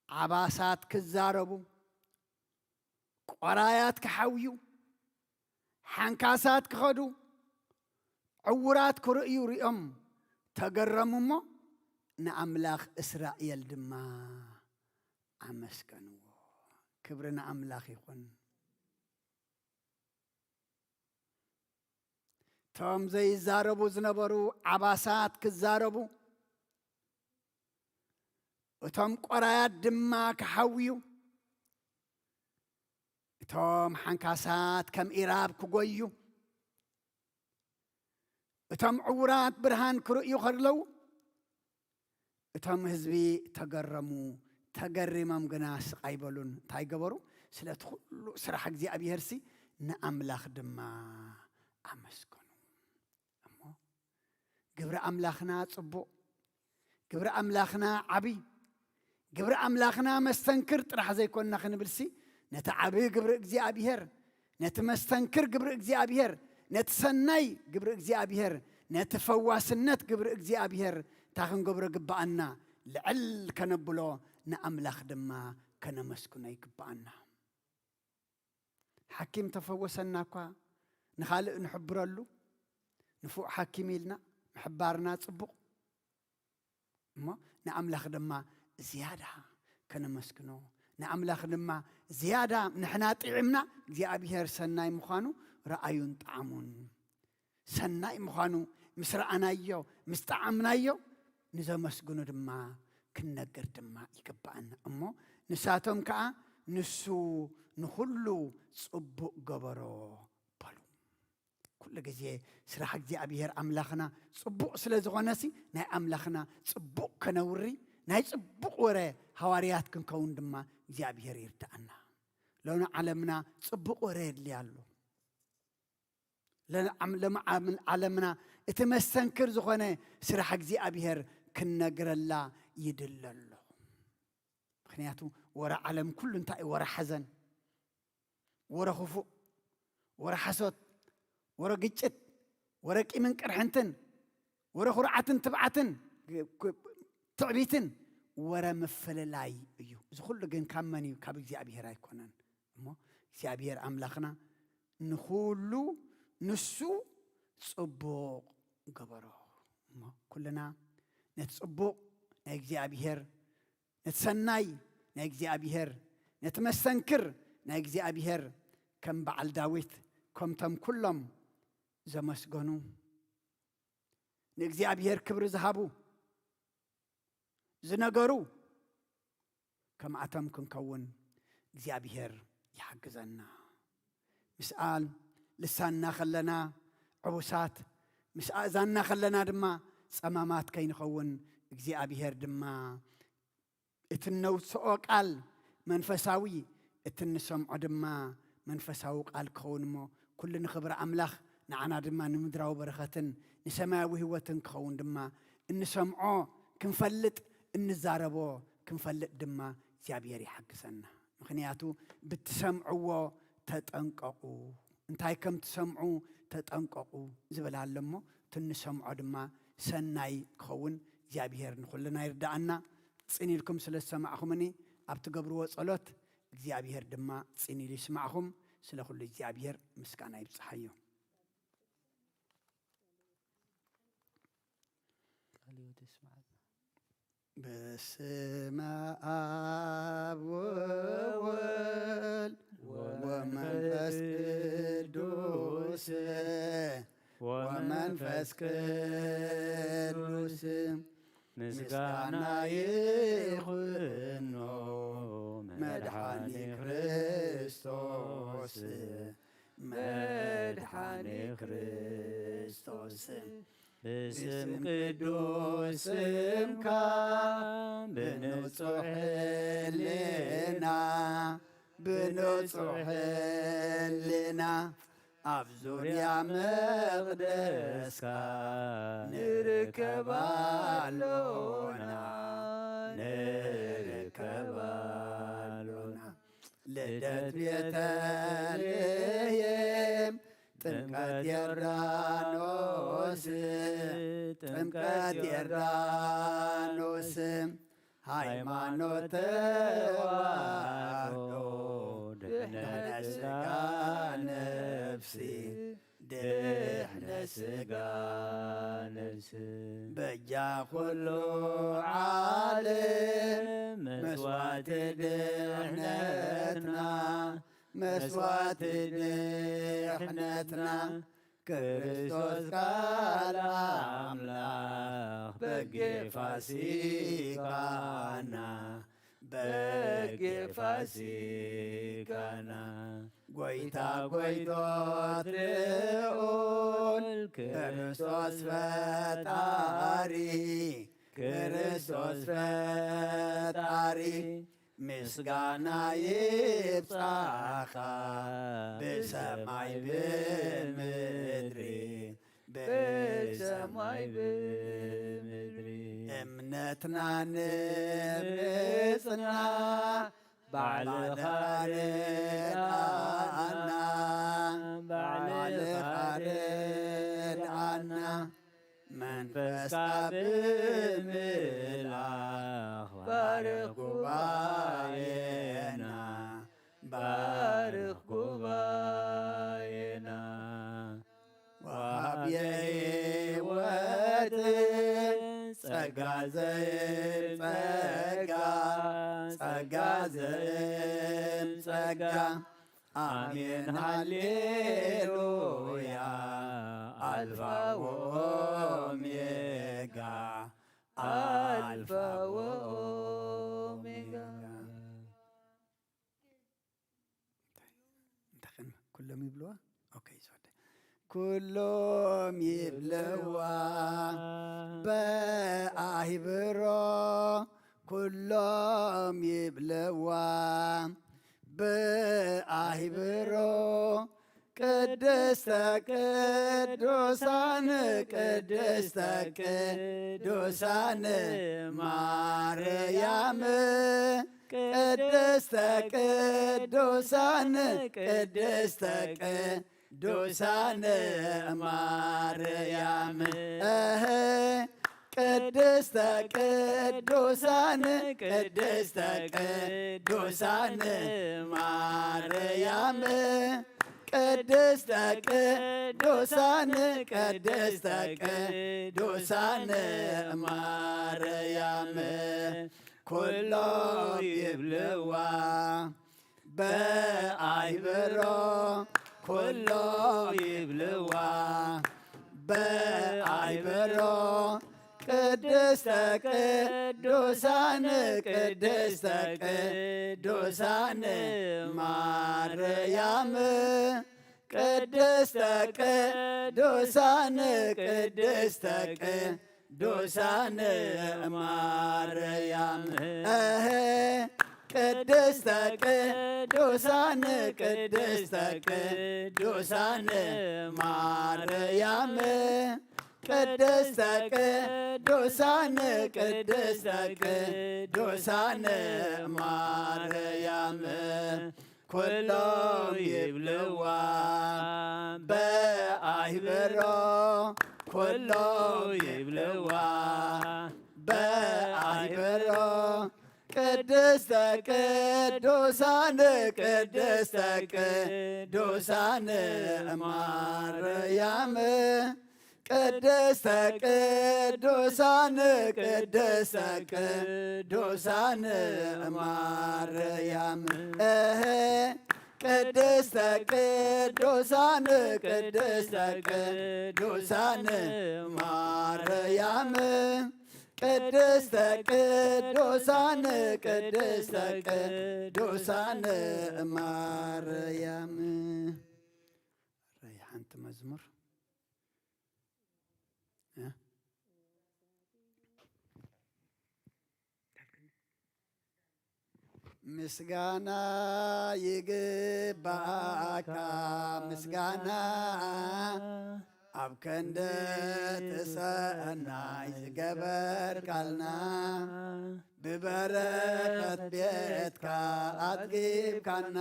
ዓባሳት ክዛረቡ፣ ቆራያት ክሓውዩ፣ ሓንካሳት ክኸዱ፣ ዕዉራት ክርእዩ ሪኦም ተገረሙ እሞ ንኣምላኽ እስራኤል ድማ ኣመስገንዎ። ክብሪ ንኣምላኽ ይኹን። እቶም ዘይዛረቡ ዝነበሩ ዓባሳት ክዛረቡ፣ እቶም ቆራያት ድማ ክሓውዩ፣ እቶም ሓንካሳት ከም ኢራብ ክጎዩ፣ እቶም ዕዉራት ብርሃን ክርእዩ ከለዉ፣ እቶም ህዝቢ ተገረሙ። ተገሪሞም ግና ስቕ ኣይበሉን። እንታይ ገበሩ? ስለቲ ኩሉ ስራሕ እግዚኣብሄርሲ ንኣምላኽ ድማ ኣመስገኑ። እሞ ግብሪ ኣምላኽና ጽቡቕ፣ ግብሪ ኣምላኽና ዓቢ፣ ግብሪ ኣምላኽና መስተንክር ጥራሕ ዘይኮንና ክንብልሲ፣ ነቲ ዓቢ ግብሪ እግዚኣብሄር፣ ነቲ መስተንክር ግብሪ እግዚኣብሄር፣ ነቲ ሰናይ ግብሪ እግዚኣብሄር፣ ነቲ ፈዋስነት ግብሪ እግዚኣብሄር እንታይ ክንገብሮ ግብኣና? ልዕል ከነብሎ፣ ንኣምላኽ ድማ ከነመስግኖ ይግብኣና። ሓኪም ተፈወሰና እኳ ንኻልእ ንሕብረሉ፣ ንፉዕ ሓኪም ኢልና ምሕባርና ጽቡቕ። እሞ ንኣምላኽ ድማ ዝያዳ ከነመስግኖ፣ ንኣምላኽ ድማ ዝያዳ ንሕና ጥዒምና እግዚኣብሄር ሰናይ ምዃኑ ረኣዩን ጠዓሙን። ሰናይ ምዃኑ ምስ ረኣናዮ፣ ምስ ጠዓምናዮ፣ ንዘመስግኑ ድማ ክንነግር ድማ ይግብኣና። እሞ ንሳቶም ከኣ ንሱ ንኹሉ ጽቡቕ ገበሮ በሉ። ኩሉ ግዜ ስራሕ እግዚኣብሄር ኣምላኽና ጽቡቕ ስለ ዝኾነሲ፣ ናይ ኣምላኽና ጽቡቕ ከነውሪ፣ ናይ ጽቡቕ ወረ ሃዋርያት ክንከውን ድማ እግዚኣብሄር ይርድኣና። ሎሚ ዓለምና ጽቡቕ ወረ የድልያ ኣሎ። ለ-፣ ዓም-፣ ሎሚ ዓም-፣ ዓለምና እቲ መስተንክር ዝኾነ ስራሕ እግዚኣብሄር ክንነግረላ ይድለ ኣሎ። ምኽንያቱ ወረ ዓለም ኩሉ እንታይ እዩ? ወረ ሓዘን፣ ወረ ክፉእ፣ ወረ ሓሶት፣ ወረ ግጭት፣ ወረ ቂምን ቅርሕንትን፣ ወረ ኩርዓትን ትብዓትን፣ ትዕቢትን፣ ወረ ምፍልላይ እዩ። እዚ ኩሉ ግን ካብ መን እዩ? ካብ እግዚኣብሔር ኣይኮነን። እሞ እግዚኣብሔር ኣምላኽና ንኹሉ ንሱ ጽቡቕ ገበሮ። እሞ ኩልና ነቲ ጽቡቕ ናይ እግዚኣብሔር፣ ነቲ ሰናይ ናይ እግዚኣብሔር፣ ነቲ መስተንክር ናይ እግዚኣብሔር፣ ከም በዓል ዳዊት፣ ከምቶም ኩሎም ዘመስገኑ፣ ንእግዚኣብሔር ክብሪ ዝሃቡ፣ ዝነገሩ፣ ከምኣቶም ክንከውን እግዚኣብሔር ይሓግዘና። ምስኣ ልሳንና ከለና ዕቡሳት፣ ምስ ኣእዛንና ከለና ድማ ጸማማት ከይንኸውን እግዚኣብሔር ድማ እቲ እነውስኦ ቃል መንፈሳዊ፣ እቲ እንሰምዖ ድማ መንፈሳዊ ቃል ክኸውን እሞ፣ ኩሉ ንኽብሪ ኣምላኽ፣ ንዓና ድማ ንምድራዊ በረኸትን ንሰማያዊ ህይወትን ክኸውን ድማ እንሰምዖ ክንፈልጥ፣ እንዛረቦ ክንፈልጥ ድማ እግዚኣብሔር ይሓግዘና። ምኽንያቱ ብትሰምዕዎ ተጠንቀቑ። እንታይ ከም ትሰምዑ ተጠንቀቑ ዝብል ኣሎ እሞ፣ እቲ እንሰምዖ ድማ ሰናይ ክኸውን እግዚኣብሔር ንኹልና ይርድኣና። ጽን ኢልኩም ስለ ዝሰማዕኹምኒ፣ ኣብ ትገብርዎ ጸሎት እግዚኣብሔር ድማ ጽን ኢሉ ይስማዕኹም። ስለ ኩሉ እግዚኣብሔር ምስጋና ይብጽሓዮ። ቃለ ሕይወት ይስማዓልና። በስመ አብ ወወልድ ወመንፈስ ቅዱስ፣ ወመንፈስ ቅዱስ ምስጋና ይኹኖ መድኃኒ ክርስቶስ፣ መድኃኒ ክርስቶስ። ብስም ቅዱስ ስምካ ብንጹሕ ሕልና፣ ብንጹሕ ሕልና ኣብ ዙርያ መቕደስካ ንርከብ ኣሎና፣ ንርከብ ኣሎና። ልደት ቤተልሔም፣ ጥምቀት ዮርዳኖስ፣ ጥምቀት ዮርዳኖስ፣ ሃይማኖት ተዋህዶ፣ ድሕነ ሥጋ ነፍሲ፣ ድሕነ ሥጋ ነፍሲ። በጃ ኩሉ ዓለም መስዋዕቲ ድሕነትና፣ መስዋዕቲ ድሕነትና፣ ክርስቶስ ቃል ኣምላኽ በጊዕ ፋሲካና፣ በጊዕ ፋሲካና። ጐይታ ጐይቶት ልዑል ክርስቶስ ፈጣሪ፣ ክርስቶስ ፈጣሪ፣ ምስጋና ይብጻኻ ብሰማይ ብምድሪ፣ ብሰማይ ብምድሪ። እምነትና ንምጽና ባዕልኻ ርድኣና፣ ባዕልኻ ርድኣና። መንፈስካ ብምልኣኽ ባርኽ ጉባኤና፣ ባርኽ ጉባኤና። ወሃብየ ሕይወት ጸጋ ዘእም ጸጋ፣ ጸጋ ዘእም ጸጋ። ኣሜን ሃሌሉያ። ኣልፋ ወኦሜጋ፣ ኣልፋ ወኦሜጋ። እንታይ ከን-፣ ኩሎም ይብልዋ? ኦኬ፣ ይስወደ። ኩሎም ይብልዋ ብኣህብሮ፣ ኩሎም ይብልዋ ብኣህብሮ፣ ቅድስተ ቅዱሳን፣ ቅድስተ ቅዱሳን ማርያም፣ ቅድስተ ቅዱሳን ቅድስተ ቅዱሳን ማርያም እህ ቅድስተ ቅዱሳን ቅድስተ ቅዱሳን ማርያም ቅድስተ ቅዱሳን ቅድስተ ቅዱሳን ማርያም ኩሎ ይብልዋ በአይብሮ ኩሎ ይብልዋ በአይብሮ ቅድስተ ቅዱሳን ቅድስተ ቅዱሳን ማርያም ቅድስተ ቅዱሳን ቅድስተ ቅዱሳን ማርያም እህ ቅድስተ ቅዱሳን ቅድስተ ቅዱሳን ማርያም ቅድስተ ቅዱሳን ቅድስተ ቅዱሳን ማርያም ኩሎ ይብልዋ በአይብሮ ኩሎ ይብልዋ በአይብሮ ቅድስተ ቅዱሳን ቅድስተ ቅዱሳን ማርያም ቅድስተ ቅዱሳን ቅድስተ ቅዱሳን ማርያም እህ ቅድስተ ቅዱሳን ቅድስተ ቅዱሳን ማርያም ቅድስተ ቅዱሳን ቅድስተ ቅዱሳን ማርያም ሓንቲ መዝሙር ምስጋና ይግባኣካ ምስጋና ኣብ ከንደት ሰናይ ዝገበርካልና ብበረኸት ቤትካ ኣጥጊብካና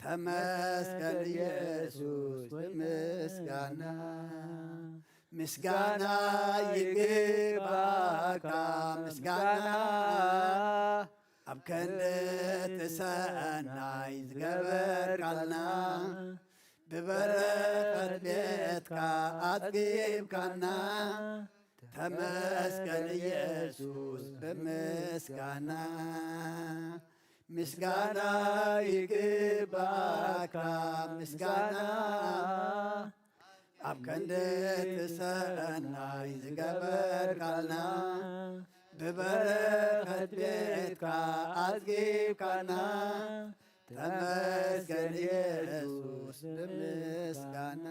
ተመስገን ኢየሱስ ብምስጋና ምስጋና ይግባካ ምስጋና ኣብ ከንደት ሰናይ ዝገበርካልና ብበረኸት ቤትካ ኣጽጊብካና ተመስገን ኢየሱስ ብምስጋና ምስጋና ይግባካ ምስጋና ኣብ ክንዲ ትሰናይ ዝገበርካልና ብበረኸት ቤትካ ኣጽጊብካና ተመስገን ኢየሱስ ብምስጋና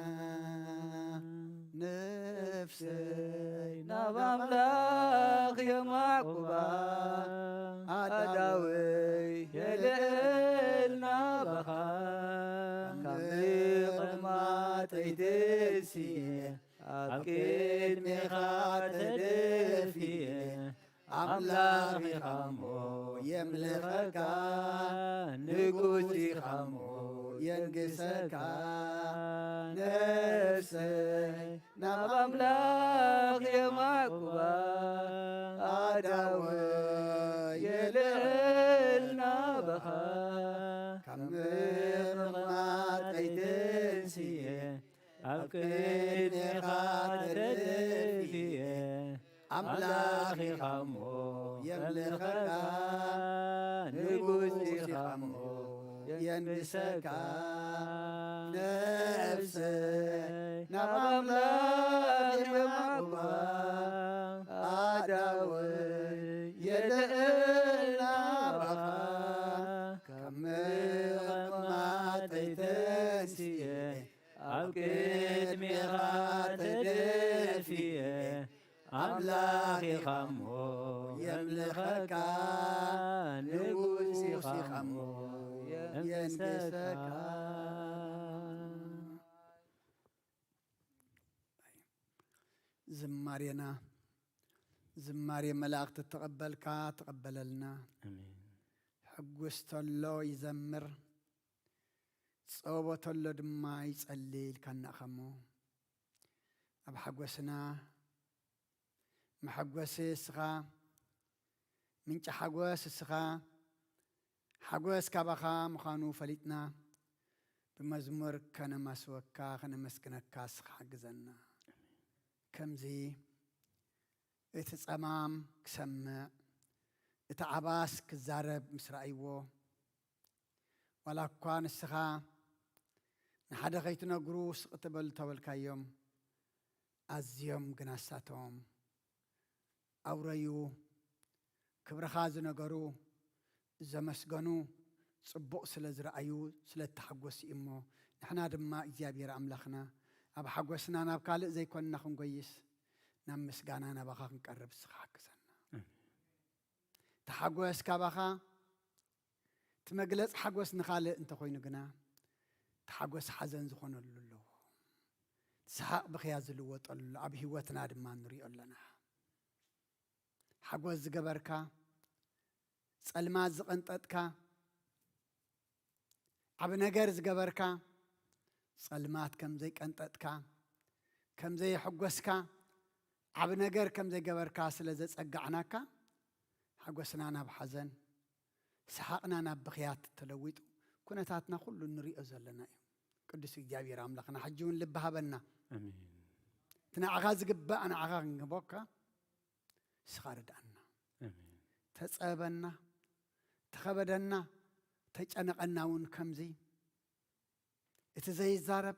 ነፍሰይ ናብ ኣምላኽ የማዕቁባ ኣዳወይ የልዕል ናባኻ ካብ ምቕማጠይ ተንስየ ኣብ ቅድሜኻ ተደፍየ ኣምላኽ ኢኻሞ የምልኸካ ንጉስ ኢኻሞ የንግሰካ ነፍሰይ ናብ ኣምላኽ የማዕቁባ ኣዳወ የልዕል ናባኻ ካብ ምቕማጠይ ተንስየ ኣብ ቅድሜኻ ተደፊየ ኣምላኽ ኢኻሞ የምልኸካ ንጉስ ኢኻሞ የንግሰካ ነፍሰይ ናብ ኣምላኽ የማዕቁባ ኣዳወይ የልዕል ናባኻ ካብ ምቕማጠይ ተንስየ ኣብ ቅድሜኻ ተደፊየ ኣምላኽ ኢኻሞ የምልኸካ ንጉስ ኢኻሞ የንግሰካ ዝማሬና ዝማሬ መላእክቲ ተቐበልካ ተቐበለልና። ኣሜን። ሕጉስ ተሎ ይዘምር፣ ጸወቦ ተሎ ድማ ይጸሊ ኢልካና ኢኻ እሞ፣ ኣብ ሓጎስና መሐጎሲ እስኻ፣ ምንጪ ሓጎስ እስኻ፣ ሓጎስ ካባኻ ምዃኑ ፈሊጥና፣ ብመዝሙር ከነማስወካ፣ ከነመስግነካ እስኻ ሓግዘና። ከምዚ እቲ ጸማም ክሰምዕ፣ እቲ ዓባስ ክዛረብ ምስ ረኣይዎ፣ ዋላ እኳ ንስኻ ንሓደ ከይትነግሩ ስቕ ትበል ተበልካዮም፣ ኣዝዮም ግና ንሳቶም ኣውረዩ፣ ክብርኻ ዝነገሩ፣ ዘመስገኑ፣ ጽቡቕ ስለ ዝረኣዩ፣ ስለ እተሓጎሱ እዩ እሞ፣ ንሕና ድማ እግዚኣብሔር ኣምላኽና፣ ኣብ ሓጎስና ናብ ካልእ ዘይኮንና ክንጎይስ፣ ናብ ምስጋና ናባኻ ክንቀርብ ንስኻ ሓግዘና። ኣሜን። እቲ ሓጎስ ካባኻ፣ እቲ መግለጺ ሓጎስ ንኻልእ እንተኾይኑ ግና፣ እቲ ሓጎስ ሓዘን ዝኾነሉ ኣለዎ። እቲ ሰሓቕ ብኽያ ዝልወጠሉ ኣብ ህይወትና ድማ ንሪኦ ኣለና። ሓጎስ ዝገበርካ፣ ጸልማት ዝቐንጠጥካ፣ ዓቢ ነገር ዝገበርካ፣ ጸልማት ከም ዘይቀንጠጥካ፣ ከም ዘየሐጎስካ፣ ዓቢ ነገር ከም ዘይገበርካ ስለ ዘጸጋዕናካ፣ ሓጎስና ናብ ሓዘን፣ ሰሓቕና ናብ ብኽያት ተለዊጡ፣ ኩነታትና ኩሉ ንሪኦ ዘለና እዩ። ቅዱስ እግዚኣብሔር ኣምላኽና፣ ሕጂ እውን ልቢ ሃበና። ኣሜን። እቲ ንዓኻ ዝግባእ ንዓኻ ክንህበካ፣ ንስኻ ርድኣና። ኣሜን። ተጸበና፣ ተኸበደና፣ ተጨነቐና እውን ከምዚ። እቲ ዘይዛረብ፣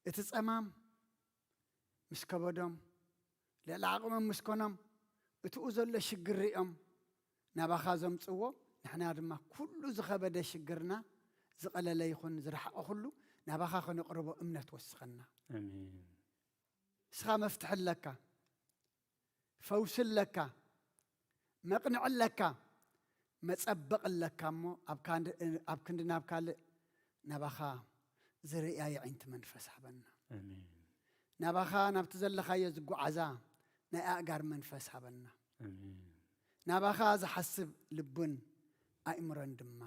እቲ ጸማም ምስ ከበዶም፣ ልዕሊ ዓቕሞም ምስ ኮኖም፣ እትኡ ዘሎ ሽግር ሪኦም ናባኻ ዘምጽዎ፣ ንሕና ድማ ኩሉ ዝኸበደ ሽግርና ዝቐለለ ይኹን ዝረሓቐ ኩሉ ናባኻ ከነቕርቦ እምነት ወስኸና። ኣሜን። ንስኻ መፍትሒ ኣለካ፣ ፈውሲ ኣለካ፣ መቕንዒ ኣለካ፣ መጸበቒ ኣለካ እሞ፣ ኣብ ካንድ-፣ ኣብ ክንዲ ናብ ካልእ ናባኻ ዝርእያ የዒንቲ መንፈስ ሃበና። ኣሜን። ናባኻ ናብቲ ዘለኻዮ ዝጓዓዛ ናይ ኣእጋር መንፈስ ሃበና። ኣሜን። ናባኻ ዝሓስብ ልብን ኣእምሮን ድማ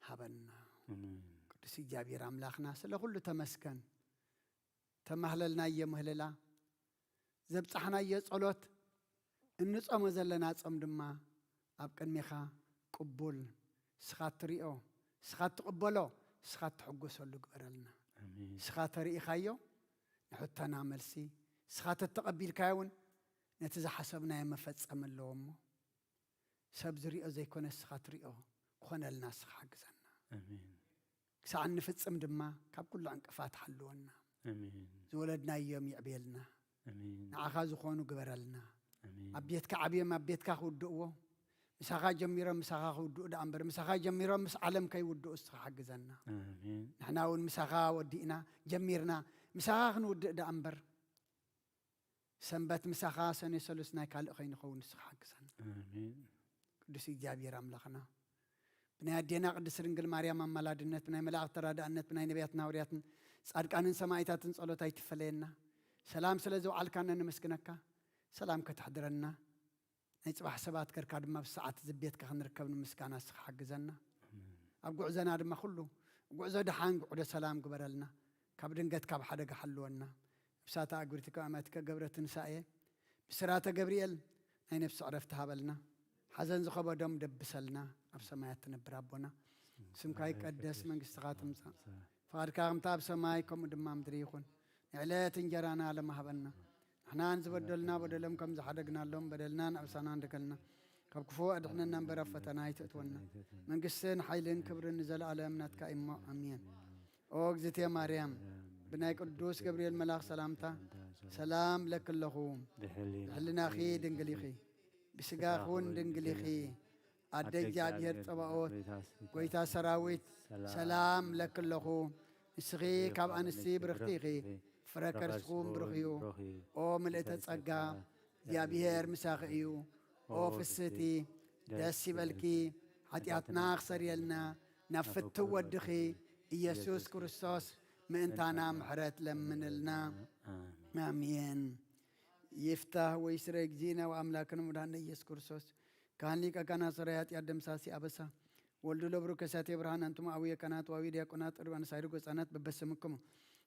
ሃበና። ኣሜን። ቅዱስ እግዚኣብሔር ኣምላኽና፣ ስለ ኩሉ ተመስገን። ተማህለልናዮ ምህለላ፣ ዘብጻሕናዮ ጸሎት፣ እንጾሞ ዘለና ጾም ድማ ኣብ ቅድሜኻ ቅቡል፣ ንስኻ እትሪኦ፣ ንስኻ እትቕበሎ፣ ንስኻ እትሕጎሰሉ ግበረልና። ኣሜን። ንስኻ ተሪኢኻዮ፣ ንሕቶና መልሲ፣ ንስኻ ተተቐቢልካዮ እውን፣ ነቲ ዝሓሰብናዮ መፈጸሚ ኣለዎ እሞ፣ ሰብ ዝሪኦ ዘይኮነ ንስኻ ትሪኦ ክኾነልና ንስኻ ሓግዘና። ኣሜን። ክሳዕ እንፍጽም ድማ ካብ ኩሉ ዕንቅፋት ሓልወና። ኣሜን። ዝወለድናዮም ይዕብየልና። ኣሜን። ንዓኻ ዝኾኑ ግበረልና። ኣሜን። ኣብ ቤትካ ዓብዮም ኣብ ቤትካ ክውድእዎ፣ ምሳኻ ጀሚሮም ምሳኻ ክውድኡ ደኣ እምበር፣ ምሳኻ ጀሚሮም ምስ ዓለም ከይውድኡ ንስኻ ሓግዘና። ኣሜን። ንሕና እውን ምሳኻ ወዲእና ጀሚርና ምሳኻ ክንውድእ ደኣ እምበር፣ ሰንበት ምሳኻ፣ ሰኔ ሰሉስ ናይ ካልእ ከይንኸውን ንስኻ ሓግዘና። ኣሜን። ቅዱስ እግዚኣብሔር ኣምላኽና፣ ብናይ ኣዴና ቅድስት ድንግል ማርያም ኣማላድነት፣ ብናይ መላእኽቲ ተራዳእነት፣ ብናይ ነቢያትን ሃዋርያትን ጻድቃንን ሰማዕታትን ጸሎት ኣይትፈለየና። ሰላም ስለ ዘውዓልካና ነመስግነካ። ሰላም ከተሕድረና። ናይ ጽባሕ ሰባት ገርካ ድማ ብሰዓት እዚ ቤትካ ክንርከብ ንምስጋና ንስኻ ሓግዘና። ኣሜን። ኣብ ጉዕዞና ድማ ኩሉ ጉዕዞ ደሓን፣ ጉዕዞ ሰላም ግበረልና። ካብ ድንገት፣ ካብ ሓደጋ ሓልወና። ነፍሳት ኣእጉርቲ ካብ ኣማትከ ገብረ ትንሳኤ፣ ብስራተ ገብርኤል ናይ ነፍሲ ዕረፍቲ ሃበልና። ሓዘን ዝኸበዶም ደብሰልና። ኣብ ሰማያት ትነብር ኣቦና፣ ስምካ ይቀደስ፣ መንግስትኻ ትምጻእ፣ ፍቓድካ ከምታ ኣብ ሰማይ ከምኡ ድማ ምድሪ ይኹን። ንዕለት እንጀራና ሎም ሃበና። ንሕና ንዝበደሉና በደሎም ከም ዝሓደግናሎም በደልና ንኣብሳና እንደገልና። ካብ ክፉእ ኣድሕነና እምበር ኣብ ፈተና ኣይተእትወና። መንግስትን ሓይልን ክብርን ንዘለኣለም ናትካ እሞ፣ ኣሜን። ኦ እግዝእትየ ማርያም፣ ብናይ ቅዱስ ገብርኤል መልኣኽ ሰላምታ ሰላም እብለኪ ኣለኹ። ብሕሊናኺ ድንግል ኢኺ፣ ብስጋኺ እውን ድንግል ኢኺ። ኣደ እግዚኣብሔር ጸባኦት፣ ጐይታ ሰራዊት፣ ሰላም እብለኪ ኣለኹ። ንስኺ ካብ ኣንስቲ ብርኽቲ ኢኺ፣ ፍረ ከርስኹም ብሩኽ እዩ። ኦ ምልእተ ጸጋ፣ እግዚኣብሔር ምሳኺ እዩ። ኦ ፍስህቲ፣ ደስ ይበልኪ፣ ሓጢኣትና ክሰርየልና ናብ ፍትው ወድኺ ኢየሱስ ክርስቶስ ምእንታና ምሕረት ለምንልና። ኣሜን። ይፍታህ ወይስረ እግዚእነ ወኣምላክነ ወመድኃኒነ ኢየሱስ ክርስቶስ ካህን ሊቀ ካህናት ሶርያ ኃጢአት ደምሳሲ አበሳ ወልዱ ለብሩ ከሳቴ ብርሃን አንትሙ አብየ ካህናት ዋዊ ዲያቆናት ቅዱባን ሳይርጎ ሕፃናት በበስምክሙ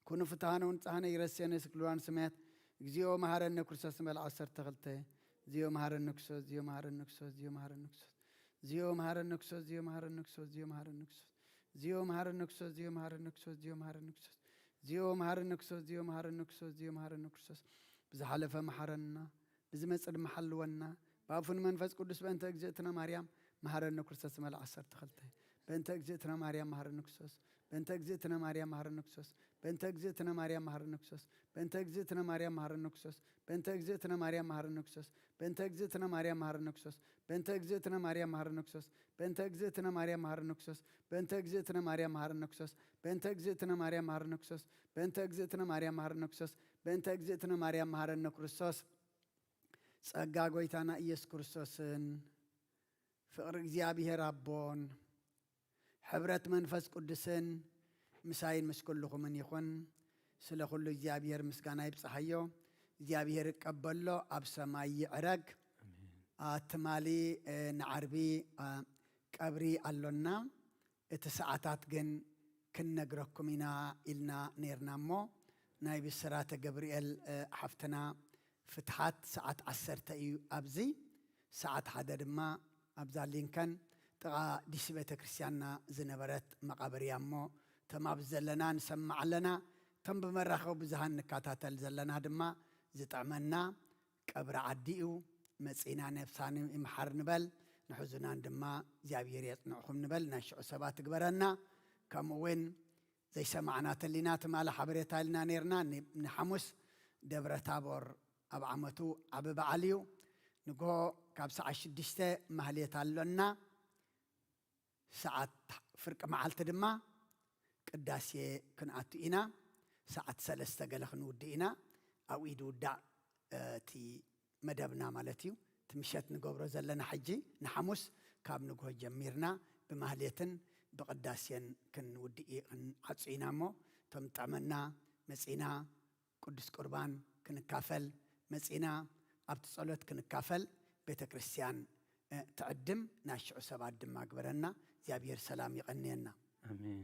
ኩኑ ፍትሐነ ወንጽሐነ ይረስየነ ስክልዋን ስማያት እግዚኦ መሐረነ ክርስቶስ ንበል ዓሰርተ ክልተ። እግዚኦ መሐረነ ክርስቶስ፣ እግዚኦ መሐረነ ክርስቶስ፣ እግዚኦ መሐረነ ክርስቶስ፣ እግዚኦ መሐረነ ክርስቶስ፣ እግዚኦ መሐረነ ክርስቶስ፣ እግዚኦ መሐረነ ክርስቶስ፣ እግዚኦ መሐረነ ክርስቶስ፣ እግዚኦ መሐረነ ክርስቶስ፣ እግዚኦ መሐረነ ክርስቶስ፣ እግዚኦ መሐረነ ክርስቶስ፣ እግዚኦ መሐረነ ክርስቶስ፣ እግዚኦ መሐረነ ክርስቶስ። ብዝሓለፈ መሐረና፣ ብዝመጽእ ድማ ሓልወና። ብኣፉን መንፈስ ቅዱስ በእንተ እግዝእትነ ማርያም መሐረነ ክርስቶስ መል ዓሰርተ ክልተ። በእንተ እግዝእትነ ማርያም መሐረነ ክርስቶስ። በእንተ እግዝእትነ ማርያም መሐረነ ክርስቶስ። በእንተ እግዝእትነ ማርያም መሐረነ ክርስቶስ። በእንተ እግዝእትነ ማርያም መሐረነ ክርስቶስ። በእንተ እግዝእትነ ማርያም መሐረነ ክርስቶስ። በእንተ እግዝእትነ ማርያም መሐረነ ክርስቶስ። በእንተ እግዝእትነ ማርያም መሐረነ ክርስቶስ። በእንተ እግዝእትነ ማርያም መሐረነ ክርስቶስ። በእንተ እግዝእትነ ማርያም መሐረነ ክርስቶስ። በእንተ እግዝእትነ ማርያም መሐረነ ክርስቶስ። በእንተ እግዝእትነ ማርያም መሐረነ ክርስቶስ። በእንተ እግዝእትነ ማርያም መሐረነ ክርስቶስ። ጸጋ ጐይታና ኢየሱስ ክርስቶስን ፍቕሪ እግዚኣብሔር ኣቦን ሕብረት መንፈስ ቅዱስን ምሳይን ምስ ኩልኹምን ይኹን። ስለ ኩሉ እግዚኣብሔር ምስጋና ይብጽሓዮ። እግዚኣብሔር ይቀበሎ፣ ኣብ ሰማይ ይዕረግ። ኣሜን። አ፣ ትማሊ፣ እ፣ ንዓርቢ፣ አ፣ ቀብሪ ኣሎና። እቲ ሰዓታት ግን ክንነግረኩም ኢና ኢልና ነይርና እሞ፣ ናይ ብስራተ ገብርኤል፣ እ፣ ሓፍትና ፍትሓት ሰዓት ዓሰርተ እዩ ኣብዚ። ሰዓት ሓደ ድማ ኣብዛ ሊንከን ጥቓ ዲሲ ቤተ ክርስቲያንና ዝነበረት መቓብር እያ እሞ፣ እቶም ኣብዚ ዘለና ንሰምዕ ኣለና። እቶም ብመራኸቢ ብዙሃን ንከታተል ዘለና ድማ ዝጥዕመና ቀብሪ ዓዲ እዩ። መጺና ነፍሳን ይምሓር ንበል፣ ንሕዙናን ድማ እግዚኣብሔር የጽንዕኹም ንበል። ናይ ሽዑ ሰባት ትግበረና። ከምኡ እውን ዘይሰማዕና ተሊና ትማሊ ሓበሬታ ኢልና ነይርና። ን-፣ ንሓሙስ ደብረ ታቦር ኣብ ዓመቱ ዓቢ በዓል እዩ። ንግሆ ካብ ሰዓት ሽዱሽተ ማህሌት ኣሎና። ሰዓት ፍርቂ መዓልቲ ድማ ቅዳሴ ክንኣቱ ኢና። ሰዓት ሰለስተ ገለ ክንውድእ ኢና። ኣብኡ እዩ ዝውዳእ፣ እ፣ እቲ መደብና ማለት እዩ። እቲ ምሸት ንገብሮ ዘለና ሕጂ ንሓሙስ ካብ ንግሆ ጀሚርና ብማህሌትን ብቅዳሴን ክንውድእ፣ ክንዓጹ ኢና እሞ፣ እቶም ጠመና መጺና ቅዱስ ቁርባን ክንካፈል መጺና፣ ኣብቲ ጸሎት ክንካፈል ቤተ ክርስቲያን፣ እ፣ ትዕድም። ናይ ሽዑ ሰባት ድማ ግበረና። እግዚኣብሔር ሰላም ይቐንየና። ኣሜን።